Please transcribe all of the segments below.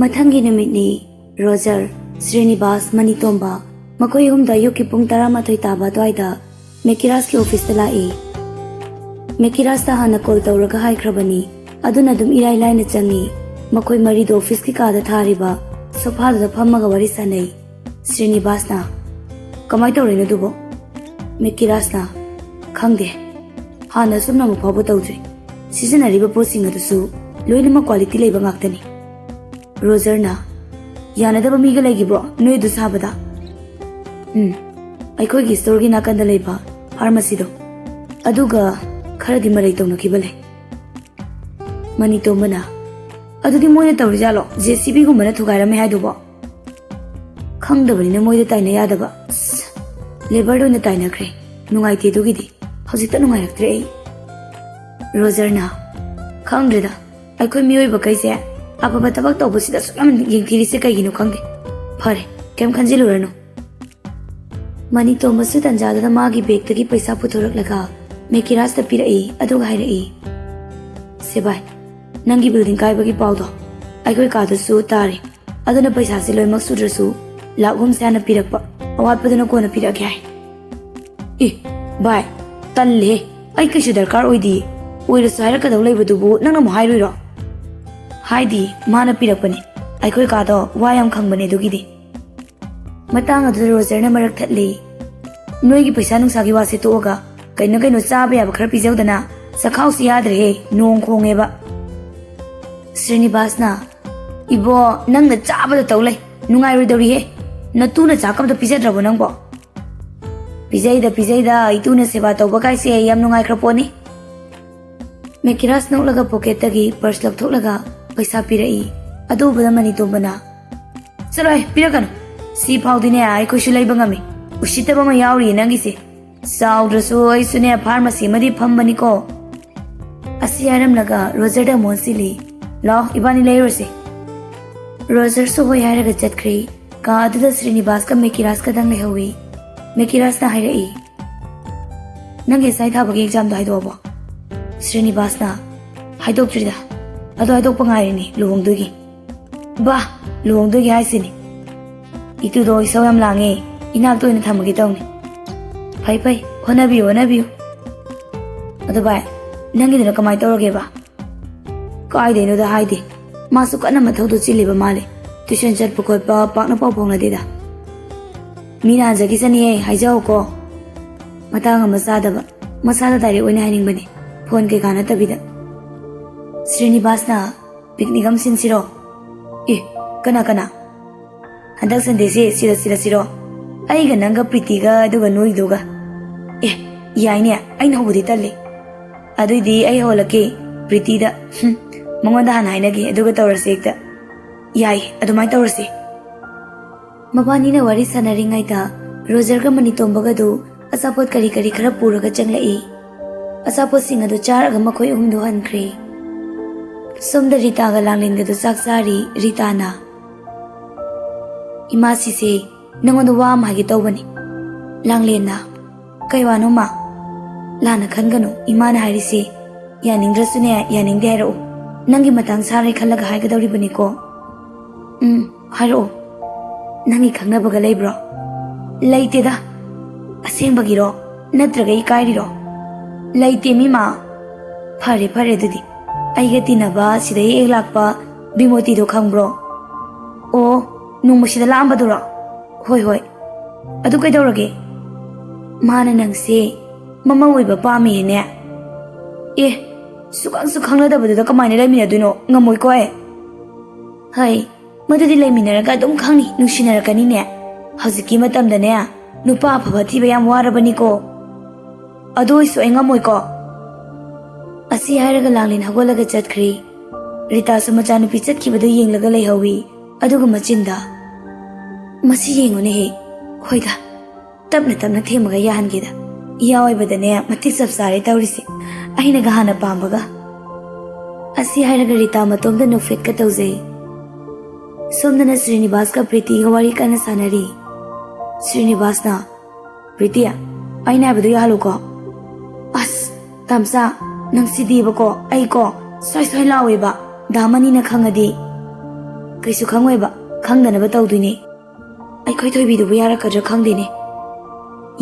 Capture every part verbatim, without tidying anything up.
ꯃꯊꯪꯒꯤ ꯅꯨꯃꯤꯠꯅꯤ꯫ ꯔꯣꯖꯔ, ꯁ꯭ꯔꯤꯅꯤꯕꯥꯁ, ꯃꯅꯤꯇꯣꯝꯕ, ꯃꯈꯣꯏ ꯑꯍꯨꯝꯗ ꯑꯌꯨꯛꯀꯤ ꯄꯨꯡ ꯇꯔꯥꯃꯥꯊꯣꯏ ꯇꯥꯕ ꯑꯗꯨꯋꯥꯏꯗ ꯃꯦꯀꯤꯔꯥꯖꯀꯤ ꯑꯣꯐꯤꯁꯇ ꯂꯥꯛꯏ꯫ ꯃꯦꯀꯤꯔꯥꯖꯇ ꯍꯥꯟꯅ ꯀꯣꯜ ꯇꯧꯔꯒ ꯍꯥꯏꯈ꯭ꯔꯕꯅꯤ, ꯑꯗꯨꯅ ꯑꯗꯨꯝ ꯏꯔꯥꯏ ꯂꯥꯏꯅ ꯆꯪꯉꯤ꯫ ꯃꯈꯣꯏ ꯃꯔꯤꯗꯣ ꯑꯣꯐꯤꯁꯀꯤ ꯀꯥꯗ ꯊꯥꯔꯤꯕ ꯁꯣꯐꯥꯗꯨꯗ ꯐꯝꯃꯒ ꯋꯥꯔꯤ ꯁꯥꯟꯅꯩ꯫ ꯁ꯭ꯔꯤꯅꯤꯕꯥꯁꯅ, "ꯀꯃꯥꯏ ꯇꯧꯔꯤꯅꯣ ꯑꯗꯨꯕꯣ?" ꯃꯦꯀꯤꯔꯥꯖꯅ, "ꯈꯪꯗꯦ, ꯍꯥꯟꯅ ꯑꯁꯨꯝꯅ ꯑꯃꯨꯛ ꯐꯥꯎꯕ ꯇꯧꯗ꯭ꯔꯤ꯫ ꯁꯤꯖꯤꯟꯅꯔꯤꯕ ꯄꯣꯠꯁꯤꯡ ꯑꯗꯨꯁꯨ ꯂꯣꯏꯅꯃꯛ ꯀ꯭ꯋꯥꯂꯤꯇꯤ ꯂꯩꯕ ꯉꯥꯛꯇꯅꯤ꯫" ꯔꯣꯖꯔꯅ, "ꯌꯥꯅꯗꯕ ꯃꯤꯒ ꯂꯩꯈꯤꯕ꯭ꯔꯣ ꯅꯣꯏ ꯑꯗꯨ ꯁꯥꯕꯗ?" "ꯎꯝ, ꯑꯩꯈꯣꯏꯒꯤ ꯁ꯭ꯇꯣꯔꯒꯤ ꯅꯥꯀꯟꯗ ꯂꯩꯕ ꯐꯥꯔꯃꯥꯁꯤꯗꯣ, ꯑꯗꯨꯒ ꯈꯔꯗꯤ ꯃꯔꯩ ꯇꯧꯅꯈꯤꯕ ꯂꯩ꯫" ꯃꯅꯤꯇꯣꯝꯕꯅ, "ꯑꯗꯨꯗꯤ ꯃꯣꯏꯅ ꯇꯧꯔꯤꯖꯥꯠꯂꯣ, ꯖꯦ ꯁꯤ ꯕꯤꯒꯨꯝꯕꯅ ꯊꯨꯒꯥꯏꯔꯝꯃꯦ ꯍꯥꯏꯗꯨꯕꯣ?" "ꯈꯪꯗꯕꯅꯤꯅ ꯃꯣꯏꯗ ꯇꯥꯏꯅ ꯌꯥꯗꯕ꯫ ꯑꯁ, ꯂꯦꯕꯔꯗ ꯑꯣꯏꯅ ꯇꯥꯏꯅꯈ꯭ꯔꯦ꯫ ꯅꯨꯡꯉꯥꯏꯇꯦ ꯑꯗꯨꯒꯤꯗꯤ꯫ ꯍꯧꯖꯤꯛꯇ ꯅꯨꯡꯉꯥꯏꯔꯛꯇ꯭ꯔꯦ ꯑꯩ꯫" ꯔꯣꯖꯔꯅ, "ꯈꯪꯗ꯭ꯔꯦꯗ, ꯑꯩꯈꯣꯏ ꯃꯤꯑꯣꯏꯕꯈꯩꯁꯦ ꯑꯐꯕ ꯊꯕꯛ ꯇꯧꯕꯁꯤꯗ ꯑꯁꯨꯛ ꯌꯥꯝ ꯌꯦꯡꯊꯤꯔꯤꯁꯦ ꯀꯩꯒꯤꯅꯣ ꯈꯪꯗꯦ꯫ ꯐꯔꯦ, ꯀꯩꯝ ꯈꯟꯖꯤꯜꯂꯨꯔꯅꯨ꯫" ꯃꯅꯤꯇꯣꯝꯕꯁꯨ ꯇꯟꯖꯥꯗꯨꯗ ꯃꯥꯒꯤ ꯕꯦꯒꯇꯒꯤ ꯄꯩꯁꯥ ꯄꯨꯊꯣꯔꯛꯂꯒ ꯃꯦꯀꯤꯔꯥꯖꯇ ꯄꯤꯔꯛꯏ, ꯑꯗꯨꯒ ꯍꯥꯏꯔꯛꯏ, "ꯁꯦ ꯚꯥꯏ, ꯅꯪꯒꯤ ꯕꯤꯜꯗꯤꯡ ꯀꯥꯏꯕꯒꯤ ꯄꯥꯎꯗꯣ ꯑꯩꯈꯣꯏ ꯀꯥꯗꯁꯨ ꯇꯥꯔꯦ꯫ ꯑꯗꯨꯅ ꯄꯩꯁꯥꯁꯦ ꯂꯣꯏꯅꯃꯛ ꯁꯨꯗ꯭ꯔꯁꯨ ꯂꯥꯛ ꯑꯍꯨꯝꯁꯦ ꯍꯥꯟꯅ ꯄꯤꯔꯛꯄ, ꯑꯋꯥꯠꯄꯗꯨꯅ ꯀꯣꯟꯅ ꯄꯤꯔꯛꯑꯒꯦ ꯍꯥꯏ꯫" "ꯑꯦ ꯚꯥꯏ, ꯇꯜꯂꯦꯍꯦ, ꯑꯩ ꯀꯩꯁꯨ ꯗꯔꯀꯥꯔ ꯑꯣꯏꯗꯤꯌꯦ꯫ ꯑꯣꯏꯔꯁꯨ ꯍꯥꯏꯔꯛꯀꯗꯧ ꯂꯩꯕꯗꯨꯕꯨ ꯅꯪꯅ ꯑꯃꯨꯛ ꯍꯥꯏꯔꯨꯏꯔꯣ?" "ꯍꯥꯏꯗꯤ, ꯃꯥꯅ ꯄꯤꯔꯛꯄꯅꯦ꯫ ꯑꯩꯈꯣꯏ ꯀꯥꯗꯣ ꯋꯥ ꯌꯥꯝ ꯈꯪꯕꯅꯦ ꯑꯗꯨꯒꯤꯗꯤ꯫" ꯃꯇꯥꯡ ꯑꯗꯨꯗ ꯔꯣꯖꯔꯅ ꯃꯔꯛ ꯊꯠꯂꯤ꯫ "ꯅꯣꯏꯒꯤ ꯄꯩꯁꯥ ꯅꯨꯡꯁꯥꯒꯤ ꯋꯥꯁꯦ ꯇꯣꯛꯑꯒ ꯀꯩꯅꯣ ꯀꯩꯅꯣ ꯆꯥꯕ ꯌꯥꯕ ꯈꯔ ꯄꯤꯖꯧꯗꯅ, ꯆꯈꯥꯎꯁꯤ ꯌꯥꯗ꯭ꯔꯦꯍꯦ, ꯅꯣꯡ ꯈꯣꯡꯉꯦꯕ꯫" ꯁ꯭ꯔꯤꯅꯤꯕꯥꯁꯅ, "ꯏꯕꯣ, ꯅꯪꯅ ꯆꯥꯕꯗ ꯇꯧ ꯂꯩ, ꯅꯨꯡꯉꯥꯏꯔꯣꯏꯗꯧꯔꯤꯍꯦ꯫ ꯅꯇꯨꯅ ꯆꯥꯛ ꯑꯝꯇ ꯄꯤꯖꯗ꯭ꯔꯕꯣ ꯅꯪꯕꯣ?" "ꯄꯤꯖꯩꯗ, ꯄꯤꯖꯩꯗ, ꯏꯇꯨꯅ ꯁꯦꯕꯥ ꯇꯧꯕ ꯀꯥꯏꯁꯦ ꯌꯥꯝ ꯅꯨꯡꯉꯥꯏꯈ꯭ꯔ ꯄꯣꯠꯅꯤ꯫" ꯃꯦꯀꯤꯔꯥꯖ ꯅꯣꯛꯂꯒ ꯄꯣꯀꯦꯠꯇꯒꯤ ꯄꯔꯁ ꯂꯧꯊꯣꯛꯂꯒ ꯄꯩꯁꯥ ꯄꯤꯔꯛꯏ꯫ ꯑꯗꯨ ꯎꯕꯗ ꯃꯅꯤꯇꯣꯝꯕꯅ, "ꯆꯠꯂꯣꯍꯦ, ꯄꯤꯔꯛꯀꯅꯨ꯫ ꯁꯤ ꯐꯥꯎꯗꯤꯅꯦ ꯑꯩꯈꯣꯏꯁꯨ ꯂꯩꯕ ꯉꯝꯃꯤ꯫ ꯎꯁꯤꯠꯇꯕ ꯑꯃ ꯌꯥꯎꯔꯤꯌꯦ ꯅꯪꯒꯤꯁꯦ꯫ ꯆꯥꯎꯗ꯭ꯔꯁꯨ ꯑꯩꯁꯨꯅꯦ ꯐꯥꯔꯃꯥꯁꯤ ꯑꯃꯗꯤ ꯐꯝꯕꯅꯤꯀꯣ꯫" ꯑꯁꯤ ꯍꯥꯏꯔꯝꯂꯒ ꯔꯣꯖꯔꯗ ꯑꯃꯨꯛ ꯑꯣꯟꯁꯤꯜꯂꯤ꯫ "ꯂꯥꯛꯑꯣ, ꯏꯕꯥꯅꯤ ꯂꯩꯔꯨꯔꯁꯤ꯫" ꯔꯣꯖꯔꯁꯨ ꯍꯣꯏ ꯍꯥꯏꯔꯒ ꯆꯠꯈ꯭ꯔꯦ꯫ ꯀꯥ ꯑꯗꯨꯗ ꯁ꯭ꯔꯤꯅꯤꯕꯥꯁꯀ ꯃꯦꯀꯤꯔꯥꯖꯀꯗꯪ ꯂꯩꯍꯧꯏ꯫ ꯃꯦꯀꯤꯔꯥꯖꯅ ꯍꯥꯏꯔꯛꯏ, "ꯅꯪꯒꯤ ꯑꯦꯁ ꯑꯥꯏ ꯊꯥꯕꯒꯤ ꯑꯦꯛꯖꯥꯝꯗꯣ ꯍꯥꯏꯗꯣꯛꯑꯕꯣ?" ꯁ꯭ꯔꯤꯅꯤꯕꯥꯁꯅ, "ꯍꯥꯏꯗꯣꯛꯇ꯭ꯔꯤꯗ, ꯑꯗꯣ ꯍꯥꯏꯗꯣꯛꯄ ꯉꯥꯏꯔꯤꯅꯤ ꯂꯨꯍꯣꯡꯗꯣꯏꯒꯤ꯫" ꯕꯥ, ꯂꯨꯍꯣꯡꯗꯣꯏꯒꯦ ꯍꯥꯏꯁꯤꯅꯤ꯫ ꯏꯇꯨꯗꯣ ꯏꯁꯧ ꯌꯥꯝ ꯂꯥꯡꯉꯦ, ꯏꯅꯥꯛꯇ ꯑꯣꯏꯅ ꯊꯝꯃꯒꯦ ꯇꯧꯅꯤ꯫ ꯐꯩ ꯐꯩ, ꯍꯣꯠꯅꯕꯤꯌꯨ ꯍꯣꯠꯅꯕꯤꯌꯨ꯫ ꯑꯗꯣ ꯚꯥꯏ, ꯅꯪꯒꯤꯗꯨꯅ ꯀꯃꯥꯏꯅ ꯇꯧꯔꯒꯦꯕ? ꯀꯥꯏꯗꯩꯅꯣꯗ ꯍꯥꯏꯗꯦ, ꯃꯥꯁꯨ ꯀꯟꯅ ꯃꯊꯧꯗꯣ ꯆꯤꯜꯂꯤꯕ ꯃꯥꯜꯂꯦ꯫ ꯇ꯭ꯌꯨꯁꯟ ꯆꯠꯄ ꯈꯣꯠꯄ ꯄꯥꯛꯅ ꯄꯥꯎ ꯐꯥꯎꯅꯗꯦꯗ꯫ ꯃꯤꯅ ꯍꯟꯖꯈꯤꯁꯅꯤꯍꯦ, ꯍꯥꯏꯖꯍꯧꯀꯣ꯫ ꯃꯇꯥꯡ ꯑꯃ ꯆꯥꯗꯕ, ꯃꯁꯥꯗ ꯗꯥꯏꯔꯦꯛ ꯑꯣꯏꯅ ꯍꯥꯏꯅꯤꯡꯕꯅꯦ, ꯐꯣꯟ ꯀꯩꯀꯥ ꯅꯠꯇꯕꯤꯗ꯫ ꯁ꯭ꯔꯤꯅꯤꯕꯥꯁꯅ, "ꯄꯤꯛꯅꯤꯛ ꯑꯃ ꯁꯤꯟꯁꯤꯔꯣ?" "ꯑꯦ, ꯀꯅꯥ ꯀꯅꯥ?" "ꯍꯟꯗꯛ ꯁꯟꯗꯦꯁꯦ ꯁꯤꯗ ꯁꯤꯜꯂꯁꯤꯔꯣ? ꯑꯩꯒ ꯅꯪꯒ ꯄ꯭ꯔꯤꯇꯤꯒ ꯑꯗꯨꯒ ꯅꯣꯏꯗꯨꯒ?" "ꯑꯦ, ꯌꯥꯏꯅꯦ, ꯑꯩꯅ ꯍꯧꯕꯗꯤ ꯇꯜꯂꯦ꯫ ꯑꯗꯨꯏꯗꯤ ꯑꯩ ꯍꯧꯍꯜꯂꯛꯀꯦ ꯄ꯭ꯔꯤꯇꯤꯗ꯫ ꯍꯨꯝ, ꯃꯉꯣꯟꯗ ꯍꯥꯟꯅ ꯍꯥꯏꯅꯒꯦ, ꯑꯗꯨꯒ ꯇꯧꯔꯁꯦ ꯍꯦꯛꯇ꯫" "ꯌꯥꯏ, ꯑꯗꯨꯃꯥꯏꯅ ꯇꯧꯔꯁꯦ꯫" ꯃꯕꯥꯅꯤꯅ ꯋꯥꯔꯤ ꯁꯥꯟꯅꯔꯤꯉꯩꯗ ꯔꯣꯖꯔꯒ ꯃꯅꯤꯇꯣꯝꯕꯒꯗꯨ ꯑꯆꯥꯄꯣꯠ ꯀꯔꯤ ꯀꯔꯤ ꯈꯔ ꯄꯨꯔꯒ ꯆꯪꯂꯛꯏ꯫ ꯑꯆꯥꯄꯣꯠꯁꯤꯡ ꯑꯗꯨ ꯆꯥꯔꯒ ꯃꯈꯣꯏ ꯑꯍꯨꯝꯗꯨ ꯍꯟꯈ꯭ꯔꯦ꯫ ꯁꯣꯝꯗ ꯔꯤꯇꯥꯒ ꯂꯥꯡꯂꯦꯟꯒꯗꯨ ꯆꯥꯛ ꯆꯥꯔꯤ꯫ ꯔꯤꯇꯥꯅ, "ꯏꯃꯥꯁꯤꯁꯦ ꯅꯪꯉꯣꯟꯗ ꯋꯥ ꯑꯃ ꯍꯥꯏꯒꯦ ꯇꯧꯕꯅꯤ꯫" ꯂꯥꯡꯂꯦꯟꯅ, "ꯀꯩ ꯋꯥꯅꯣ ꯃꯥ?" "ꯂꯥꯟꯅ ꯈꯟꯒꯅꯨ, ꯏꯃꯥꯅ ꯍꯥꯏꯔꯤꯁꯦ ꯌꯥꯅꯤꯡꯗ꯭ꯔꯁꯨꯅꯦ, ꯌꯥꯅꯤꯡꯗꯦ ꯍꯥꯏꯔꯛꯎ꯫ ꯅꯪꯒꯤ ꯃꯇꯥꯡ ꯁꯥꯔꯦ ꯈꯜꯂꯒ ꯍꯥꯏꯒꯗꯧꯔꯤꯕꯅꯤꯀꯣ꯫" "ꯎꯝ, ꯍꯥꯏꯔꯛꯑꯣ꯫ ꯅꯪꯒꯤ ꯈꯪꯅꯕꯒ ꯂꯩꯕ꯭ꯔꯣ?" "ꯂꯩꯇꯦꯗ꯫" "ꯑꯁꯦꯡꯕꯒꯤꯔꯣ? ꯅꯠꯇ꯭ꯔꯒ ꯏꯀꯥꯏꯔꯤꯔꯣ?" "ꯂꯩꯇꯦ, ꯃꯤꯃ꯫" "ꯐꯔꯦ, ꯐꯔꯦ ꯑꯗꯨꯗꯤ꯫ ꯑꯩꯒ ꯇꯤꯟꯅꯕ ꯁꯤꯗꯩ ꯍꯦꯛ ꯂꯥꯛꯄ ꯕꯤꯃꯣꯇꯤꯗꯣ ꯈꯪꯕ꯭ꯔꯣ?" "ꯑꯣ, ꯅꯣꯡꯃ ꯁꯤꯗ ꯂꯥꯛꯑꯝꯕꯗꯨꯔꯣ?" "ꯍꯣꯏ, ꯍꯣꯏ꯫" "ꯑꯗꯨ ꯀꯩꯗꯧꯔꯒꯦ?" "ꯃꯥꯅ ꯅꯪꯁꯦ ꯃꯃꯧ ꯑꯣꯏꯕ ꯄꯥꯝꯃꯦꯅꯦ꯫" "ꯑꯦ, ꯁꯨꯛꯈꯪꯁꯨ ꯈꯪꯅꯗꯕꯗꯨꯗ ꯀꯃꯥꯏꯅ ꯂꯩꯃꯤꯟꯅꯗꯣꯏꯅꯣ? ꯉꯝꯃꯣꯏꯀꯣ ꯑꯩ꯫" "ꯍꯩ, ꯃꯗꯨꯗꯤ ꯂꯩꯃꯤꯟꯅꯔꯒ ꯑꯗꯨꯝ ꯈꯪꯅꯤ, ꯅꯨꯡꯁꯤꯅꯔꯛꯀꯅꯤꯅꯦ꯫ ꯍꯧꯖꯤꯛꯀꯤ ꯃꯇꯝꯗꯅꯦ, ꯅꯨꯄꯥ ꯑꯐꯕ ꯊꯤꯕ ꯌꯥꯝ ꯋꯥꯔꯕꯅꯤꯀꯣ꯫ ꯑꯗꯨ ꯑꯣꯏꯁꯨ ꯑꯩ ꯉꯝꯃꯣꯏꯀꯣ꯫" ꯑꯁꯤ ꯍꯥꯏꯔꯒ ꯂꯥꯡꯂꯦꯟ ꯍꯧꯒꯠꯂꯒ ꯆꯠꯈ꯭ꯔꯦ꯫ ꯔꯤꯇꯥꯁꯨ ꯃꯆꯥꯅꯨꯄꯤ ꯆꯠꯈꯤꯕꯗꯨ ꯌꯦꯡꯂꯒ ꯂꯩꯍꯧꯏ꯫ ꯑꯗꯨꯒ ꯃꯆꯤꯟꯗ, "ꯃꯁꯤ ꯌꯦꯡꯉꯨꯅꯦꯍꯦ꯫ ꯍꯣꯏꯗ, ꯇꯞꯅ ꯇꯞꯅ ꯊꯦꯝꯃꯒ ꯌꯥꯍꯟꯒꯦꯗ꯫ ꯏꯌꯥ ꯑꯣꯏꯕꯗꯅꯦ ꯃꯇꯤꯛ ꯆꯞ ꯆꯥꯔꯦ ꯇꯧꯔꯤꯁꯦ꯫ ꯑꯩꯅꯒ ꯍꯥꯟꯅ ꯄꯥꯝꯕꯒ꯫" ꯑꯁꯤ ꯍꯥꯏꯔꯒ ꯔꯤꯇꯥ ꯃꯇꯣꯝꯗ ꯅꯣꯛꯐꯦꯠꯀ ꯇꯧꯖꯩ꯫ ꯁꯣꯝꯗꯅ ꯁ꯭ꯔꯤꯅꯤꯕꯥꯁꯀ ꯄ꯭ꯔꯤꯇꯤꯒ ꯋꯥꯔꯤ ꯀꯟꯅ ꯁꯥꯟꯅꯔꯤ꯫ ꯁ꯭ꯔꯤꯅꯤꯕꯥꯁꯅ, "ꯄ꯭ꯔꯤꯇꯤ, ꯑꯩꯅ ꯍꯥꯏꯕꯗꯣ ꯌꯥꯍꯜꯂꯨꯀꯣ꯫" "ꯑꯁ, ꯇꯥꯝꯆꯥ, ꯅꯪ ꯁꯤꯗꯤꯕꯀꯣ, ꯑꯩꯀꯣ ꯁ꯭ꯋꯥꯏ ꯁ꯭ꯋꯥꯏ ꯂꯥꯎꯋꯦꯕ, ꯗꯥ ꯃꯅꯤꯅ ꯈꯪꯉꯗꯤ꯫" ꯀꯩꯁꯨ ꯈꯪꯉꯣꯏꯕ, ꯈꯪꯗꯅꯕ ꯇꯧꯗꯣꯏꯅꯦ꯫ ꯑꯩꯈꯣꯏ ꯊꯣꯏꯕꯤꯗꯨꯕꯨ ꯌꯥꯔꯛꯀꯗ꯭ꯔꯥ ꯈꯪꯗꯦꯅꯦ꯫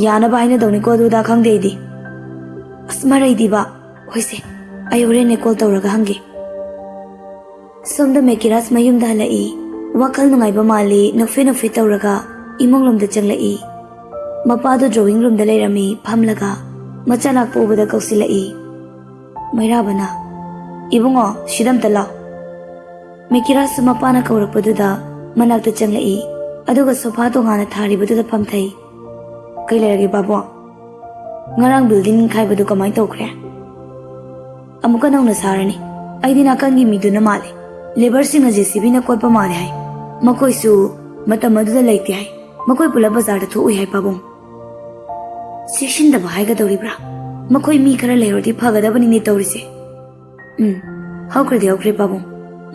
ꯌꯥꯅꯕ ꯍꯥꯏꯅꯗꯧꯅꯤꯀꯣ, ꯑꯗꯨꯗ ꯈꯪꯗꯦ ꯑꯩꯗꯤ꯫ ꯑꯁ, ꯃꯔꯩꯗꯤꯕ꯫ ꯍꯣꯏꯁꯦ, ꯑꯩ ꯍꯣꯔꯦꯟꯅꯦ ꯀꯣꯜ ꯇꯧꯔꯒ ꯍꯪꯒꯦ꯫ ꯁꯣꯝꯗ ꯃꯦꯀꯤꯔꯥꯖ ꯃꯌꯨꯝꯗ ꯍꯜꯂꯛꯏ꯫ ꯋꯥꯈꯜ ꯅꯨꯡꯉꯥꯏꯕ ꯃꯥꯜꯂꯤ, ꯅꯣꯛꯐꯦ ꯅꯣꯛꯐꯦ ꯇꯧꯔꯒ ꯏꯃꯨꯡꯂꯣꯝꯗ ꯆꯪꯂꯛꯏ꯫ ꯃꯄꯥꯗꯨ ꯗ꯭ꯔꯣꯋꯤꯡ ꯔꯨꯝꯗ ꯂꯩꯔꯝꯃꯤ, ꯐꯝꯂꯒ ꯃꯆꯥ ꯂꯥꯛꯄ ꯎꯕꯗ ꯀꯧꯁꯤꯜꯂꯛꯏ꯫ ꯃꯩꯔꯥꯕꯅ, "ꯏꯕꯨꯡꯉꯣ, ꯁꯤꯗ ꯑꯝꯇ ꯂꯥꯎ꯫" ꯃꯦꯀꯤꯔꯥꯖꯁꯨ ꯃꯄꯥꯅ ꯀꯧꯔꯛꯄꯗꯨꯗ ꯃꯅꯥꯛꯇ ꯆꯪꯂꯛꯏ, ꯑꯗꯨꯒ ꯁꯣꯐꯥ ꯇꯣꯉꯥꯟꯅ ꯊꯥꯔꯤꯕꯗꯨꯗ ꯐꯝꯊꯩ꯫ "ꯀꯩ ꯂꯩꯔꯒꯦ ꯄꯥꯕꯨꯡ? ꯉꯔꯥꯡ ꯕꯤꯜꯗꯤꯡ ꯅꯤꯡꯈꯥꯏꯕꯗꯨ ꯀꯃꯥꯏꯅ ꯇꯧꯈ꯭ꯔꯦ?" "ꯑꯃꯨꯛꯀ ꯅꯧꯅ ꯁꯥꯔꯅꯤ꯫ ꯑꯩꯗꯤ ꯅꯥꯀꯟꯒꯤ ꯃꯤꯗꯨꯅ ꯃꯥꯜꯂꯦ꯫ ꯂꯦꯕꯔꯁꯤꯡꯅ ꯖꯦ ꯁꯤ ꯕꯤꯅ ꯀꯣꯠꯄ ꯃꯥꯜꯂꯦ ꯍꯥꯏ꯫ ꯃꯈꯣꯏꯁꯨ ꯃꯇꯝ ꯑꯗꯨꯗ ꯂꯩꯇꯦ ꯍꯥꯏ꯫ ꯃꯈꯣꯏ ꯄꯨꯂꯞ ꯕꯖꯥꯔꯗ ꯊꯣꯛꯎꯏ ꯍꯥꯏ ꯄꯥꯕꯨꯡ꯫" ꯆꯦꯛꯁꯤꯟꯗꯕ ꯍꯥꯏꯒꯗꯧꯔꯤꯕ꯭ꯔꯥ? ꯃꯈꯣꯏ ꯃꯤ ꯈꯔ ꯂꯩꯍꯧꯔꯗꯤ ꯐꯒꯗꯕꯅꯤꯅꯦ ꯇꯧꯔꯤꯁꯦ꯫ ꯎꯝ, ꯍꯧꯈ꯭ꯔꯗꯤ ꯍꯧꯈ꯭ꯔꯦ ꯄꯥꯕꯨꯡ,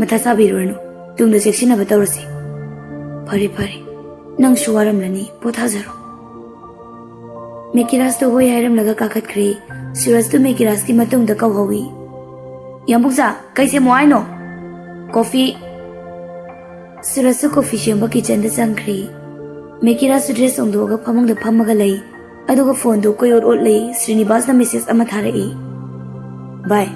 ꯃꯊꯥ ꯁꯥꯕꯤꯔꯨꯔꯅꯨ꯫ ꯇꯨꯡꯗ ꯆꯦꯛꯁꯤꯟꯅꯕ ꯇꯧꯔꯁꯤ꯫ ꯐꯔꯦ, ꯐꯔꯦ, ꯅꯪꯁꯨ ꯋꯥꯔꯝꯂꯅꯤ, ꯄꯣꯊꯥꯖꯔꯣ꯫ ꯃꯦꯀꯤꯔꯥꯖꯇꯨ ꯍꯣꯏ ꯍꯥꯏꯔꯝꯂꯒ ꯀꯥꯈꯠꯈ꯭ꯔꯦ꯫ ꯁꯨꯔꯖꯇꯨ ꯃꯦꯀꯤꯔꯥꯖꯀꯤ ꯃꯇꯨꯡꯗ ꯀꯧꯍꯧꯏ꯫ "ꯌꯥꯝꯕꯨꯡꯆꯥ, ꯀꯩ ꯁꯦꯝꯃꯣ ꯍꯥꯏꯅꯣ?" "ꯀꯣꯐꯤ꯫" ꯁꯨꯔꯖꯁꯨ ꯀꯣꯐꯤ ꯁꯦꯝꯕ ꯀꯤꯆꯟꯗ ꯆꯪꯈ꯭ꯔꯦ꯫ ꯃꯦꯀꯤꯔꯥꯖꯁꯨ ꯗ꯭ꯔꯦꯁ ꯍꯣꯡꯗꯣꯛꯑꯒ ꯐꯃꯨꯡꯗ ꯐꯝꯃꯒ ꯂꯩ꯫ ꯑꯗꯨꯒ ꯐꯣꯟꯗꯨ ꯀꯣꯏꯑꯣꯠ ꯑꯣꯠꯂꯤ꯫ ꯁ꯭ꯔꯤꯅꯤꯕꯥꯁꯅ ꯃꯦꯁꯦꯖ ꯑꯃ ꯊꯥꯔꯛꯏ꯫ "ꯚꯥꯏ,